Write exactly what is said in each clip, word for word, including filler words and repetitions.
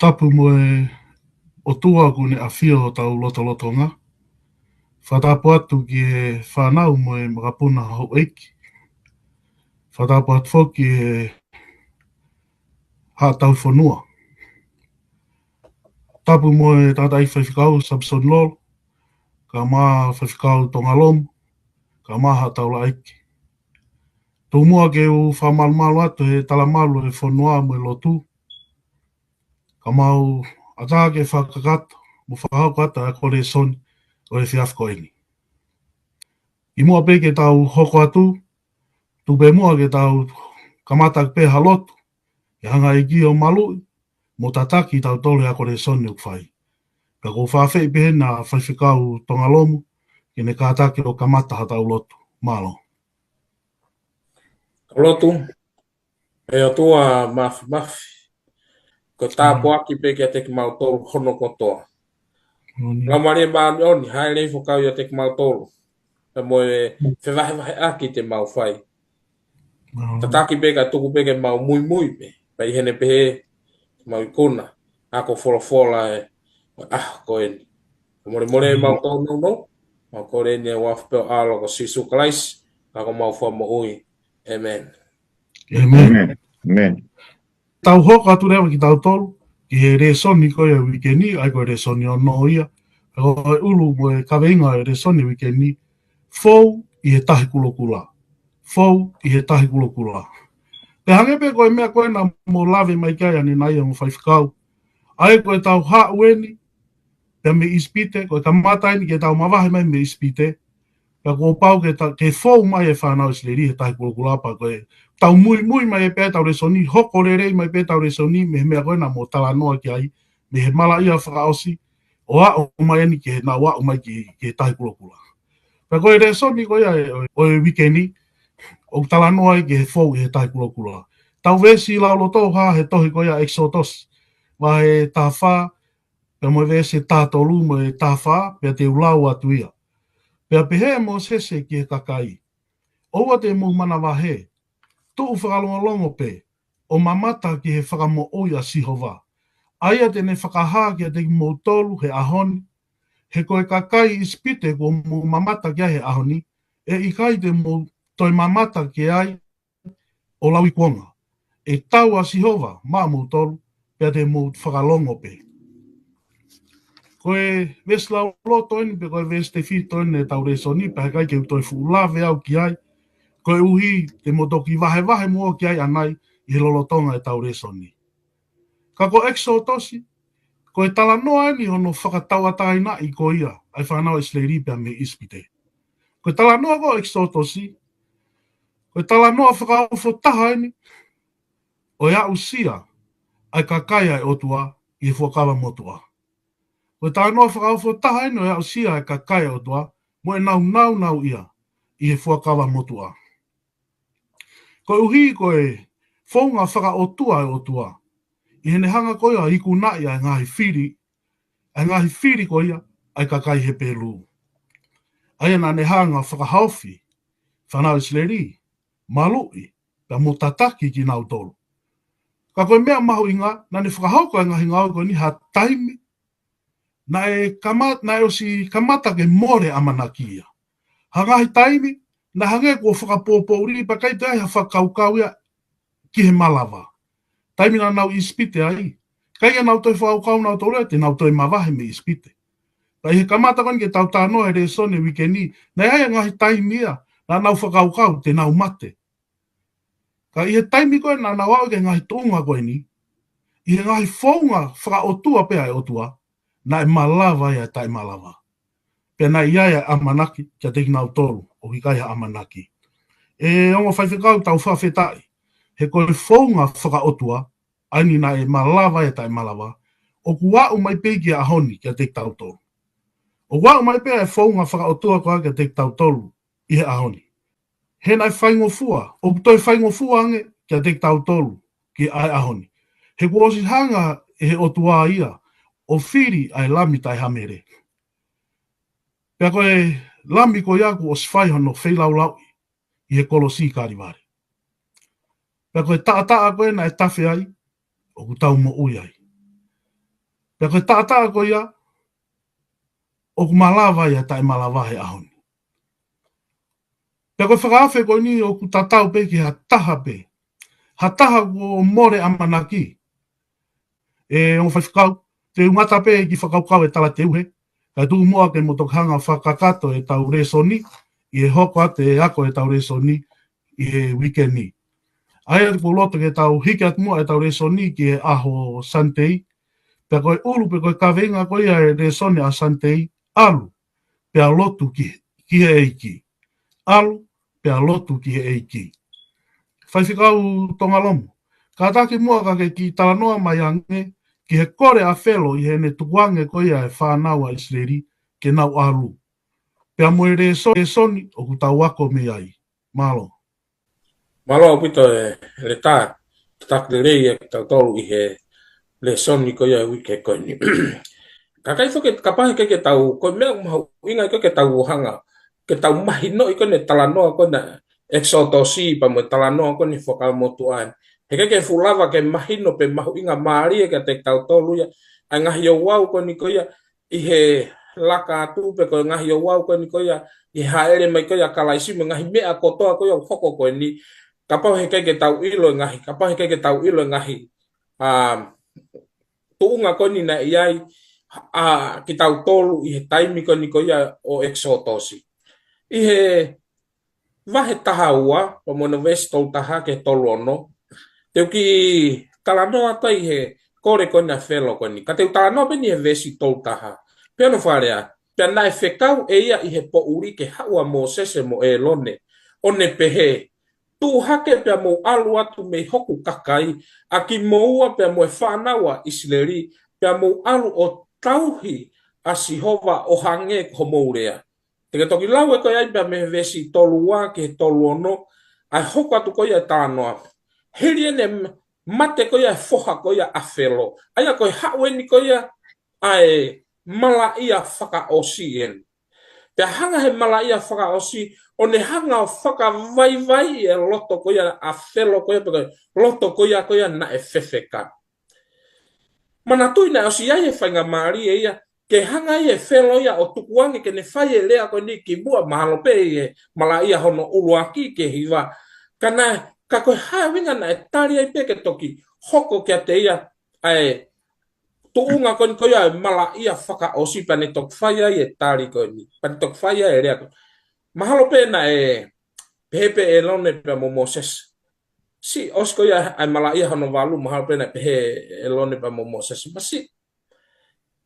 Tapu mo e ʻOtua ʻoku ne ʻafio ʻi hotau lotolotonga. Fakatapu atu ki he fānau mo e makapuna houʻeiki. Fakatapu atu foki ki he haʻa tauhi fonua. Tapu mo e tangataʻeiki faifekau Samson Lolo, kae ʻumaʻā faifekau Tongalomu, kae ʻumaʻā haʻa taulaʻeiki. Tuku muʻa ke u fakamalumalu atu he talamalu ʻo e fonua mo e lotu. Ka mau ʻatā ke fakakakato mo fakahoko atu ʻa e ako lēsoni ʻo e efiafi ko eni. ʻI muʻa pē ke tau hoko atu, tuku pē muʻa ke tau kamata pē ha lotu, ke hanga ʻe he ʻEiki ʻo maluʻi mo tataki kitautolu he ako lēsoni ʻoku fai. Ka ʻoku ou fakaafeʻi pē heni ʻa faifekau Tongalomu, ke ne kātaki ʻo kamata haʻatau lotu. Mālō. Lotu. ʻE ʻOtua Māfimafi, ko e tāpuaki pē kiate kimautolu hono kotoa. Laumālie Māʻoniʻoni, hāʻele hifo ʻo kau ʻiate kimautolu, pea mo e fevahevaheʻaki te mau fai. Tataki pē kae tuku pē ke mau muimui pē, pea ʻi heʻene pehē, mau ikuna ʻa e ako folofola ʻo e ʻaho ko eni. Kae molemole ʻemau tōnounou, mau kole eni ʻi he huafa pē ʻo ho ʻAlo ko Sīsū Kalaisi, ko homau Fakamoʻui. ʻĒmeni. ʻĒmeni. ʻĒmeni. Tau hoko atu leva kitautolu ki he lēsoni ko ia ʻo e uike ni, ʻa ia ko e lēsoni ono ia. Ko e ʻulu mo e kaveinga ʻo e lēsoni ʻo e uike ni, Fou ʻi he Tahi Kulokula. Fou ʻi he Tahi Kulokula. Pea hangē pē ko e meʻa ko ē naʻa mou lave mai ki ai ʻanenai, ongo faifekau, ʻa ia ko ʻetau haʻu eni pea mei ʻIsipite, ko e kamata eni ke tau mavahe mai mei ʻIsipite, pea kuo pau ke ta-, ke fou mai e fānau ʻIsileli he Tahi Kulokula. Pea ko ʻetau muimui mai pē ʻetau lēsoni, hoko lelei mai pē ʻetau lēsoni mei he meʻa ko ē naʻa mou talanoa ki ai mei he malaʻia fakaʻosi, ʻo aʻu mai eni ke nau aʻu mai ki, ki he Tahi Kulokula. Pea ko e lēsoni ko ia ʻo e, ʻo e uike ni, ʻoku talanoa ai ki he fou ʻi he Tahi Kulokula. Tau veesi lauloto hā he tohi ko ia ʻEkisotosi, vahe taha fā, pea mo e veesi taha tolu mo e taha fā, pea te u lau atu ia. Pea pehē ʻe Mōsese ki he kakai, ʻOua te mou manavahē, tuʻu fakalongolongo pē, ʻo mamata ki he fakamoʻui ʻa Sihova, ʻa ia te ne fakahā kiate kimoutolu he ʻaho ni, he ko e kakai ʻIsipite kuo mou mamata ki ai he ʻaho ni, ʻe ʻikai te mou toe mamata ki ai ʻo lauikuonga. ʻE tau ʻa Sihova maʻamoutolu, pea te mou fakalongo pē. Ko e veesi lauloto eni, pe ko e veesi tefito eni ʻetau lēsoni, pea heʻikai ke u toe fuʻu lave au ki ai, koeʻuhi te mou toki vahevahe muʻa ki ai ʻanai ʻi he lolotonga ʻetau lēsoni. Ka ko ʻEkisotosi, ko e talanoa eni hono fakatauʻatāinaʻi ko ia ʻa e fānau ʻIsileli pea mei ʻIsipite. Ko e talanoa ko ʻEkisotosi, ko e talanoa fakaofo taha eni ʻo e aʻusia ʻa e kakai ʻa e ʻOtua ʻi he fuakava motuʻa. Ko e talanoa fakaofo taha eni ʻo e aʻusia ʻa e kakai ʻa e ʻOtua mo ʻenau nāunauʻia ʻi he fuakava motuʻa. Koeʻuhi ko e founga fakaʻotua ʻa e ʻOtua, ʻi heʻene hanga ko ia ʻo ikunaʻi ʻa e ngaahi fili, ʻa e ngaahi fili ko ia ʻa e kakai Hepelū. ʻA ia naʻa ne hanga ʻo fakahaofi fānau ʻIsileli, maluʻi, pea mo tataki kinautolu. Ka ko e meʻa mahuʻinga, naʻa ne fakahoko e ngaahi ngāue ko eni ha taimi naʻe kama-, naʻe ʻosi kamata ke mole ʻamanaki ia. Ha ngaahi taimi, naʻe hangē kuo fakapōpōʻuli pea ʻikai toe ʻi ai ha fakakaukau ia ki he malava. Taimi naʻa nau ʻi ʻIsipite ai, ʻikai ke nau toe fakakaukau nautolu ia te nau toe mavahe mei ʻIsipite. Pea ʻi he kamata ko eni ke tau talanoa he lēsoni uike ni, naʻe ʻi ai e ngaahi taimi ia naʻa nau fakakaukau te nau mate. Ka ʻi he taimi ko ē naʻa nau aʻu ki he ngaahi tuʻunga ko eni, ʻi he ngaahi founga fakaʻotua pē ʻa e ʻOtua, naʻe malava ai ʻa e taʻemalava. Pea naʻe ʻi ai ʻa e ʻamanaki kiate kinautolu ʻoku ʻikai ha ʻamanaki. ʻE ongo faifekau, tau fakafetaʻi, he ko e founga fakaʻotua, ʻa eni naʻe malava ai ʻa e taʻemalava, ʻoku aʻu mai pē ki he ʻaho ni kiate kitautolu. ʻOku aʻu mai pē ʻa e founga fakaʻotua ko ia kiate kitautolu ʻi he ʻaho ni. He naʻe faingofua, ʻoku toe faingofua ange kiate kitautolu ki he ʻaho ni. He kuo ʻosi hanga ʻe he ʻOtua ia ʻo fili ʻa e Lami taʻehamele. Pea ko e Lami ko ia kuo ʻosi fai hono feilaulauʻi ʻi he kolosi Kalevale. Pea ko e taʻataʻa ko ē naʻe tafe ai, ʻoku tau moʻui ai. Pea ko e taʻataʻa ko ia, ʻoku malava ia taʻe malava he ʻaho ni. Pea ko e fakaafe ko eni ʻoku tatau pē ki ha taha pē. Ha taha kuo mole ʻamanaki. ʻE ongo faifekau, te u ngata pē ki fakakaukau e talateuhe, kae tuku muʻa ke mo toki hanga fakakakato e tau lēsoni, ʻi he hoko atu e ako e tau lēsoni, ʻi he uike ni. ʻA ia ʻoku ou loto ke tau hiki atu muʻa e tau lēsoni ki he ʻaho Sunday, pea ko e ʻulu pe ko e kaveinga ko ia e lēsoni ʻa Sunday, ʻalu, pea lotu ki, ki he ʻEiki. ʻAlu, pea lotu ki he ʻEiki. Faifekau Tongalomu, kātaki muʻa ka ke kiʻi talanoa mai ange ki he kole ʻa Felo ʻi heʻene tukuange ko ia e fānau ʻa ʻIsileli ke nau ʻalu. Pea mo e lēso-, lēsoni ʻoku tau ako mei ai. Mālō. Mālō ʻaupito e Leta, tataki lelei ʻa kitautolu ʻi he lēsoni ko ia e uike ko eni. Kakai foki, kapau he ʻikai ke tau, ko e meʻa mahuʻinga ko ē ke tau hanga, ke tau mahinoʻi ko eni e talanoa ko ena ʻEkisotosi pea mo e talanoa ko eni Fuakava Motuʻa ni. He ʻikai ke fuʻu lava ke mahino pe mahuʻinga mālie kiate kitautolu ia ʻa e ngaahi ouau ko eni ko ia ʻi he laka atu pe ko e ngaahi ouau ko eni ko ia ʻi he hāʻele mai ko ia ʻa Kalaisi mo e ngaahi meʻa kotoa ko ia ʻoku hoko ko eni. Kapau he ʻikai ke tau ʻilo e ngaahi, kapau he ʻikai ke tau ʻilo e ngaahi, ā, tuʻunga ko eni naʻe ʻi ai ʻa kitautolu ʻi he taimi ko eni ko ia ʻo ʻEkisotosi. ʻI he vahe taha ua, pea mo hono veesi tolu taha ki he tolu ono, te u kiʻi talanoa atu ai he kole ko ena ʻa Felo ko eni. Ka te u talanoa pē eni he veesi tolu taha. Pea hono fakalea, pea naʻe fekau ʻe ia ʻi he poʻuli ke haʻu ʻa Mōsese mo ʻĒlone, ʻo ne pehē, Tuʻu hake pea mou ʻalu atu mei hoku kakai, ʻa kimoua pea mo e fānau ʻa ʻIsileli, pea mou ʻalu ʻo tauhi ʻa Sihova ʻo hangē ko hoʻomou lea. Te ke toki lau ē ko ia ai pea mei he veesi tolu ua ki he tolu ono, ʻa e hoko atu ko ia e talanoa. Hili ʻene m-, mate ko ia e foha ko ia ʻa Felo. ʻA ia ko e haʻu eni ko ia ʻa e malaʻia fakaʻosi eni. Pea hanga he malaʻia fakaʻosi, ʻo ne hanga ʻo fakavaivaiʻi e loto ko ia ʻa Felo ko ia pe ko e loto ko ia ko ia naʻe fefeka. Manatuʻi naʻe ʻosi ʻi ai e faingamālie ia, ke hanga ʻe Felo ia ʻo tukuange ke ne fai e lea ko eni kimuʻa mahalo pē ʻi he malaʻia hono ʻuluaki ki he hiva. Ka naʻe, ka ko e hā e ʻuhinga naʻe tali ai pē ke toki hoko kiate ia ʻa e tuʻunga ko eni ko ia e malaʻia fakaʻosi pea ne toki fai ai e tali ko eni. Pea ne toki fai ai e lea ko eni. Mahalo pē naʻe pehē pē ʻe ʻĒlone pea mo Mōsese. Siʻi, ʻosi ko ia ʻa e malaʻia hono valu, mahalo pē naʻe pehē ʻe ʻĒlone pea mo Mōsese. Masiʻi.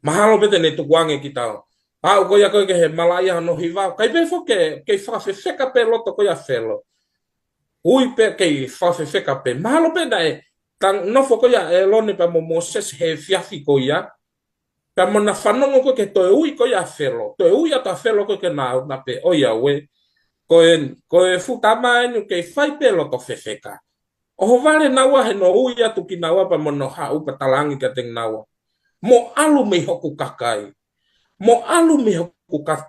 Mahalo pē te ne tukuange kita ʻo aʻu ko ia ko ē ki he malaʻia hono hiva. ʻIkai pē foki ke, kei fakafefeka pē loto ko ia ʻa Felo. Ui pē kei fakafefeka pē. Mahalo pē naʻe tang-, nofo ko ia ʻĒlone pea mo Mōsese he efiafi ko ia. Pea mo na fanongo ko ē ki he toe ui ko ia ʻa Felo. Toe ui atu ʻa Felo ko ē ke na, na pehē, ʻOiauē. Ko e, ko e fuʻu tama eni ʻoku kei fai pē loto fefeka. ʻOhovale naua he hono ui atu kinaua pea mo hono haʻu pea talaange kiate kinaua, Mou ʻalu mei hoku kakai. Mou ʻalu mei hoku ka-,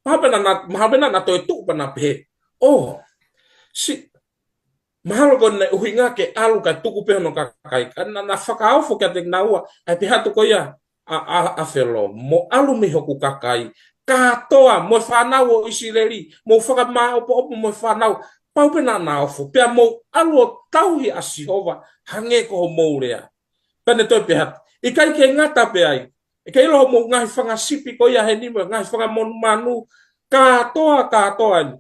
mahalo pē naʻa, mahalo pē naʻa na toe tuʻu pea na pehē, ʻŌ, siʻi, mahalo ko ʻene ʻuhinga ke ʻalu kae tuku pē hono kakai. Ka naʻa, naʻa na fakaofo kiate kinaua, ʻa e pehē atu ko ia ʻa, ʻa, ʻa Felo, Mou ʻalu mei hoku kakai, kātoa, mo e fānau ʻo ʻIsileli, mou fakamāʻopoʻopo mo e fānau, pau pē naʻa na ofo, pea mou ʻalu ʻo tauhi ʻa Sihova, hangē ko hoʻomou lea. Pea ne toe pehē atu, ʻIkai ke ngata pē ai, ʻe kei ʻilo hoʻomou ngaahi fanga sipi ko ia heni mo e ngaahi fanga monumanu, kātoa, kātoa ni.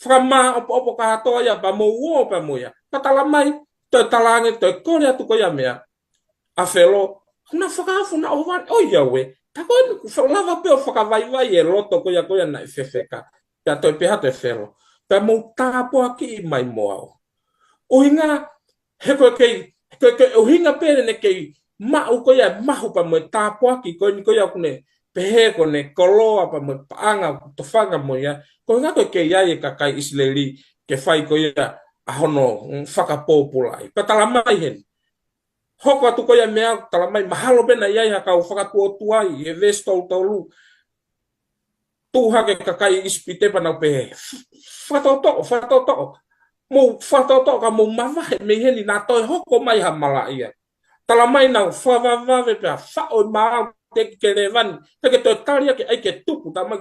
Fakamāʻopoʻopo kātoa ia pea mou ō pea mo ia. Pea talamai, toe talaange, toe kole atu ko ia meʻa ʻa Felo, na fakaofo, na ʻohovale, ʻOiauē. Tā ko ē ʻoku fa-, lava pē ʻo fakavaivai e loto ko ia ko ia naʻe fefeka. Pea toe pehē atu ʻe Felo, Pea mou tāpuakiʻi mai mo au. ʻUhinga, he ko e kei, he ko e kei ʻuhinga pē ʻene kei maʻu ko ia e mahu pea mo e tāpuaki ko eni ko ia ʻoku ne pehē ko ʻene koloa pea mo e paʻanga ʻoku tofanga mo ia. Ko e ʻuhinga ko e kei ʻi ai e kakai ʻIsileli ke fai ko ia ʻa hono, mm, fakapōpulaʻi. Pea talamai heni. Hoko atu ko ia meʻa talamai mahalo pē naʻe ʻi ai ha kau fakatuotuai he veesi tolu tolu. Tuʻu hake kakai ʻIsipite pea nau pehē, Fakatoʻotoʻo, fakatoʻotoʻo. Mou fakatoʻotoʻo ka mou mavahe mei heni naʻa toe hoko mai ha malaʻia. Tala mai naʻa nau fakavavevave pea faʻo e maau teʻeki ke lēvani, teʻeki ke toe tali ʻaki ʻai ke tuku, tala mai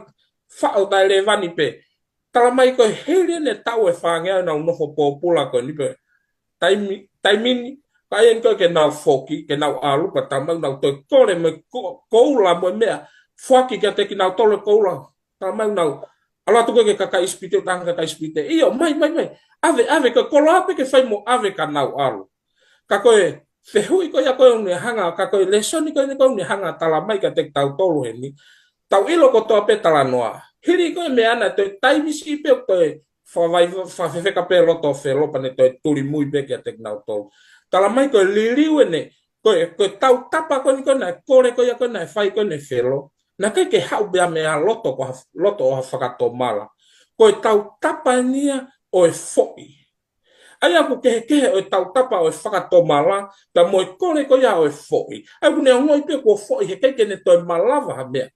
faʻo taʻe lēvani pē. Tala mai ko e hili ʻene taʻu ʻe fāngeau ʻenau nofo pōpula ko eni pē. Taimi, taimi ni, ka ʻi ai eni ko ē ke nau foki, ke nau ʻalu pea tala mai naʻa nau toe kole mo e ko-, koula mo e meʻa, foaki kiate kinautolu e koula. Tala mai naʻa nau ʻalu atu ko ē ki he kakai ʻIsipite, ʻo talaange ki he kakai ʻIsipite, ʻio, mai, mai, mai. ʻAve, ʻave, ko e koloa pē ke fai mo ʻave ka nau ʻalu. Ka ko e fehuʻi ko ia ko ē ʻoku ne hanga, ka ko e lēsoni ko eni ko ē ʻoku ne hanga tala mai kiate kitautolu heni. Tau ʻilo kotoa pē talanoa. Hili ko ē meʻa naʻe toe taimi siʻi pē ʻoku toe fakavai, fakafefeka pē loto ʻo Felo pea ne toe tulimui pē kiate kinautolu. Tala mai ko e liliu ʻene, ko e, ko e tautapa ko eni ko ē naʻe kole ko ia ko ē naʻe fai ko eni ʻe Felo. Naʻe ʻikai ke haʻu pē ia mei ha loto ko ha, loto ʻo ha fakatomala. Ko e tautapa eni ia ʻo e foʻi. ʻA ia ʻoku kehekehe ʻo e tautapa ʻo e fakatomala, pea mo e kole ko ia ʻo e foʻi. ʻA ia ʻoku ne ongoʻi pē kuo foʻi he ʻikai ke ne toe malava ha meʻa.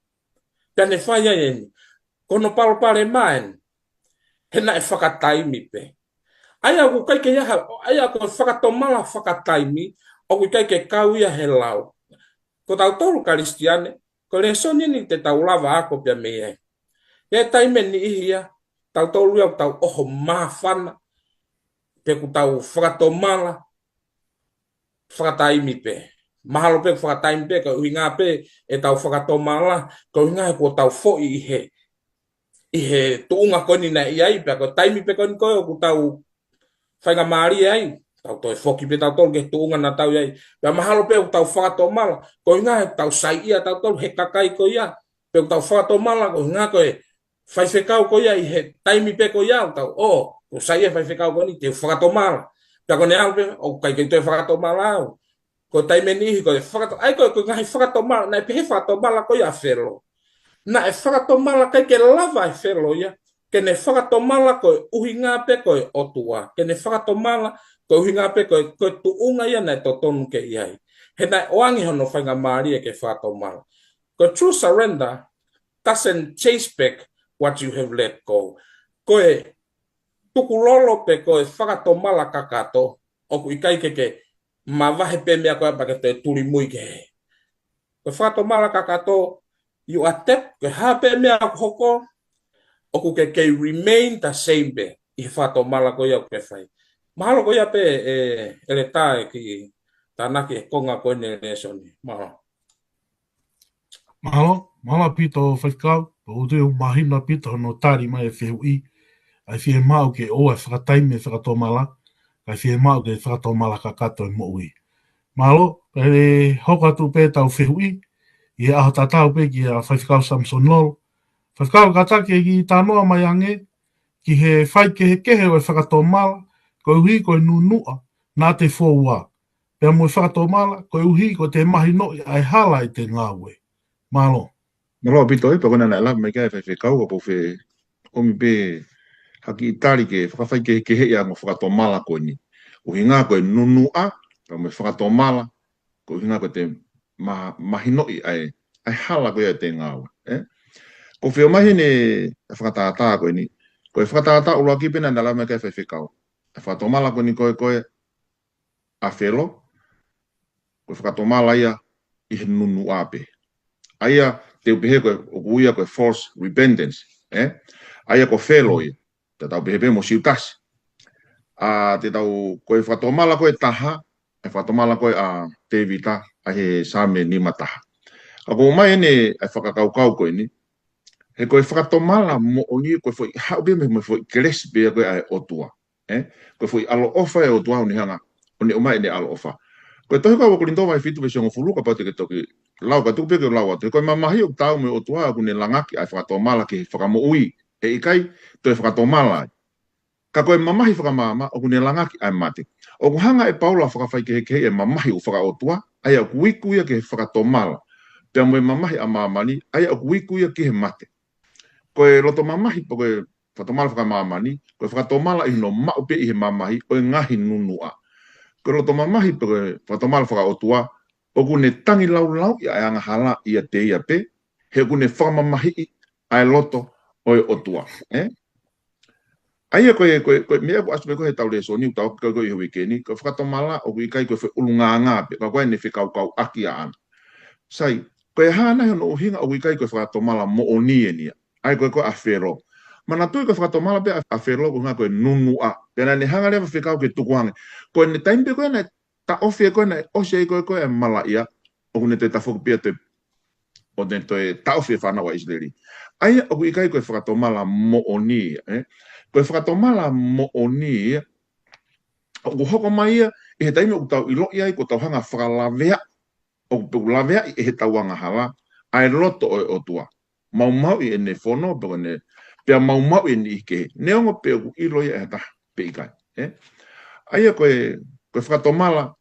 Pea ne fai ai eni. Ko hono palopalema eni. He naʻe fakataimi pē. ʻA ia ʻoku ʻikai ke ʻi ai ha, ʻa ia ko e fakatomala fakataimi, ʻoku ʻikai ke kau ia he lau. Ko tautolu Kalisitiane, ko e lēsoni eni te tau lava ako pē ia mei ai. ʻI he taimi ʻe niʻihi ia, tautolu ia ʻoku tau ʻoho māfana, pe ʻoku tau fakatomala, fakataimi pē. Mahalo pē ʻoku fakataimi pē, ko e ʻuhinga pē ʻetau fakatomala, ko e ʻuhinga he kuo tau foʻi ʻi he, ʻi he tuʻunga ko eni naʻe ʻi ai, pea ko e taimi pē ko eni ko ē ʻoku tau faingamālie ai, tau toe foki pē tautolu ki he tuʻunga naʻa tau ʻi ai. Pea mahalo pē ʻoku tau fakatomala, ko e ʻuhinga he tau saiʻia tautolu he kakai ko ia, pe ʻoku tau fakatomala, ko e ʻuhinga ko e faifekau ko ia ʻi he taimi pē ko ia ʻoku tau, ʻo, ʻoku saiʻia faifekau ko eni, te u fakatomala. Pea ko ʻene ʻalu pē, ʻoku ʻikai ke toe fakatomala au. Ko e taimi ʻe niʻihi ko e fakato-, ʻa ia ko e, ko e ngaahi fakatomala, naʻe pehē fakatomala ko ia ʻa Felo. Naʻe fakatomala ʻikai ke lava ʻe Felo ia, ke ne fakatomala ko e ʻuhinga pē ko e ʻOtua. Ke ne fakatomala ko e ʻuhinga pē ko e, ko e tuʻunga ia naʻe totonu ke ʻi ai. He naʻe ʻoange hono faingamālie ke fakatomala. Ko e true surrender doesn't chase back what you have let go. Ko e tukulolo pe ko e fakatomala kakato, ʻoku ʻikai ke ke mavahe pē meʻa ko ia pea ke toe tulimui ki he. Ko e fakatomala kakato, you adapt, ko e hā pē meʻa ʻoku hoko, ʻoku ke kei remain the same pē, ʻi he fakatomala ko ia ʻoku ke fai. Mahalo ko ia pē ʻe, ʻEletā ʻe kiʻi tānaki e konga ko eni e lēsoni. Mahalo. Mahalo, mahalo ʻaupito Faifekau, ʻoku ou tui ʻoku mahino ʻaupito hono tali mai e fehuʻi, ʻa e fiemaʻu ke ʻoua ʻe fakataimi e fakatomala, kae fiemaʻu ke fakatomala kakato e moʻui. Mahalo, pea ʻe hoko atu pē ʻetau fehuʻi, ʻi he ʻaho tatau pē kia Faifekau Samson Lolo. Faifekau, kātaki e kiʻi talanoa mai ange, ki he faikehekehe ʻo e fakatomala, koeʻuhi ko e nunuʻa, naʻa te foua. Pea mo e fakatomala, koeʻuhi ko ʻete mahinoʻi ʻa e hala ʻete ngāue. Mālō. Mālō ʻaupito ē, pea ko ena naʻe lave mai ki ai e Faifekau, ka ʻoku ou fie ʻomi pē ha kiʻi tali ke fakafaikehekeheʻi ʻa e ongo fakatomala ko eni. ʻUhinga ko e nunuʻa, pea mo e fakatomala, ko e ʻuhinga ko ʻete ma-, mahinoʻi ʻa e, ʻa e hala ko ia ʻete ngāue, ē? ʻOku ou fie ʻomai heni e fakatātā ko eni. Ko e fakatātā ʻuluaki pē naʻe lave mai ki ai e Faifekau. ʻA e fakatomala ko eni ko e, ko e ʻa Felo, ko e fakatomala ia ʻi he nunuʻa pē. ʻA ia te u pehē ko e, ʻoku ui ia ko e false repentance, ē? ʻA ia ko Felo ia, te tau pehē pē mo Siutasi. ʻA, te tau, ko e fakatomala ko e taha, e fakatomala ko e ʻa Tēvita, ʻa e Saame nima taha. Ka ʻoku ʻomai eni e fakakaukau ko eni, he ko e fakatomala moʻoni ko e foʻi haʻu pē mei he foʻi kelesi pē ia ko e ʻa e ʻOtua. Ē? Ko e foʻi ʻaloʻofa e ʻOtua ʻoku ne hanga, ʻoku ne ʻomai ʻene ʻaloʻofa. Ko e tohi ko ia ʻa Kolinitō vahe fitu veesi hongofulu kapau te ke toki lau, ka tuku pē ke lau atu. He ko e mamahi ʻoku taau mo e ʻOtua ʻoku ne langaki ʻa e fakatomala ki he fakamoʻui. ʻE ʻikai, toe fakatomala ai. Ka ko e mamahi fakamaama ʻoku ne langaki ʻa e mate. ʻOku hanga ʻe Paula ʻo fakafaikehekeheʻi e mamahi ʻoku fakaʻotua, ʻa ia ʻoku iku ia ki he fakatomala. Pea mo e mamahi ʻa māmani, ʻa ia ʻoku iku ia ki he mate. Ko e loto mamahi pe ko e fakatomala fakamāmani, ko e fakatomala ʻi hono maʻu pē ʻi he mamahi ʻo e ngaahi nunuʻa. Ko e loto mamahi pe ko e fakatomala fakaʻotua, ʻoku ne tangi laulauʻi ʻa e angahala ʻiate ia pē, he ʻoku ne fakamamahiʻi ʻa e loto ʻo e ʻOtua. Ē? ʻA ia ko e, ko e, ko e meʻa ʻoku ʻasi pē ko ē he tau lēsoni, ʻoku tau ʻoku ko e ʻi he uike ni, ko e fakatomala ʻoku ʻikai ko e foʻi ʻulungaanga pē, ka ko e ne fekaukauʻaki ʻaʻana. Sai, ko e hā nai hono ʻuhinga ʻoku ʻikai ko e fakatomala moʻoni eni ia. ʻA ia ko e ko e ʻa Felo. Manatuʻi ko e fakatomala pē ʻa, ʻa Felo ko e ʻuhinga ko e nunuʻa. Pea naʻa ne hanga leva fekau ke tukuange. Ko e ne taimi pē ko ē naʻe taʻofi ko ē naʻe ʻosi ai ko e ko e malaʻia. ʻOku ne toe tafoki pē ʻo toe ʻo ne toe taʻofi e fānau ʻa ʻIsileli. ʻA ia ʻoku ʻikai ko e fakatomala moʻoni ia, ē? Ko e fakatomala moʻoni ia, ʻoku hoko mai ia, ʻi he taimi ʻoku tau ʻiloʻi ai, ʻoku tau hanga fakalaveaʻi, ʻoku pē ʻoku laveaʻi ʻe he tau angahala, ʻa e loto ʻo e ʻOtua. Maumauʻi ʻene fono, pe ko ʻene, pea maumauʻi ʻene ʻi he kehe. Neongo pe ʻoku ʻilo ia ʻe ha taha, pe ʻikai, ē? ʻA ia ko e, ko e fakatomala,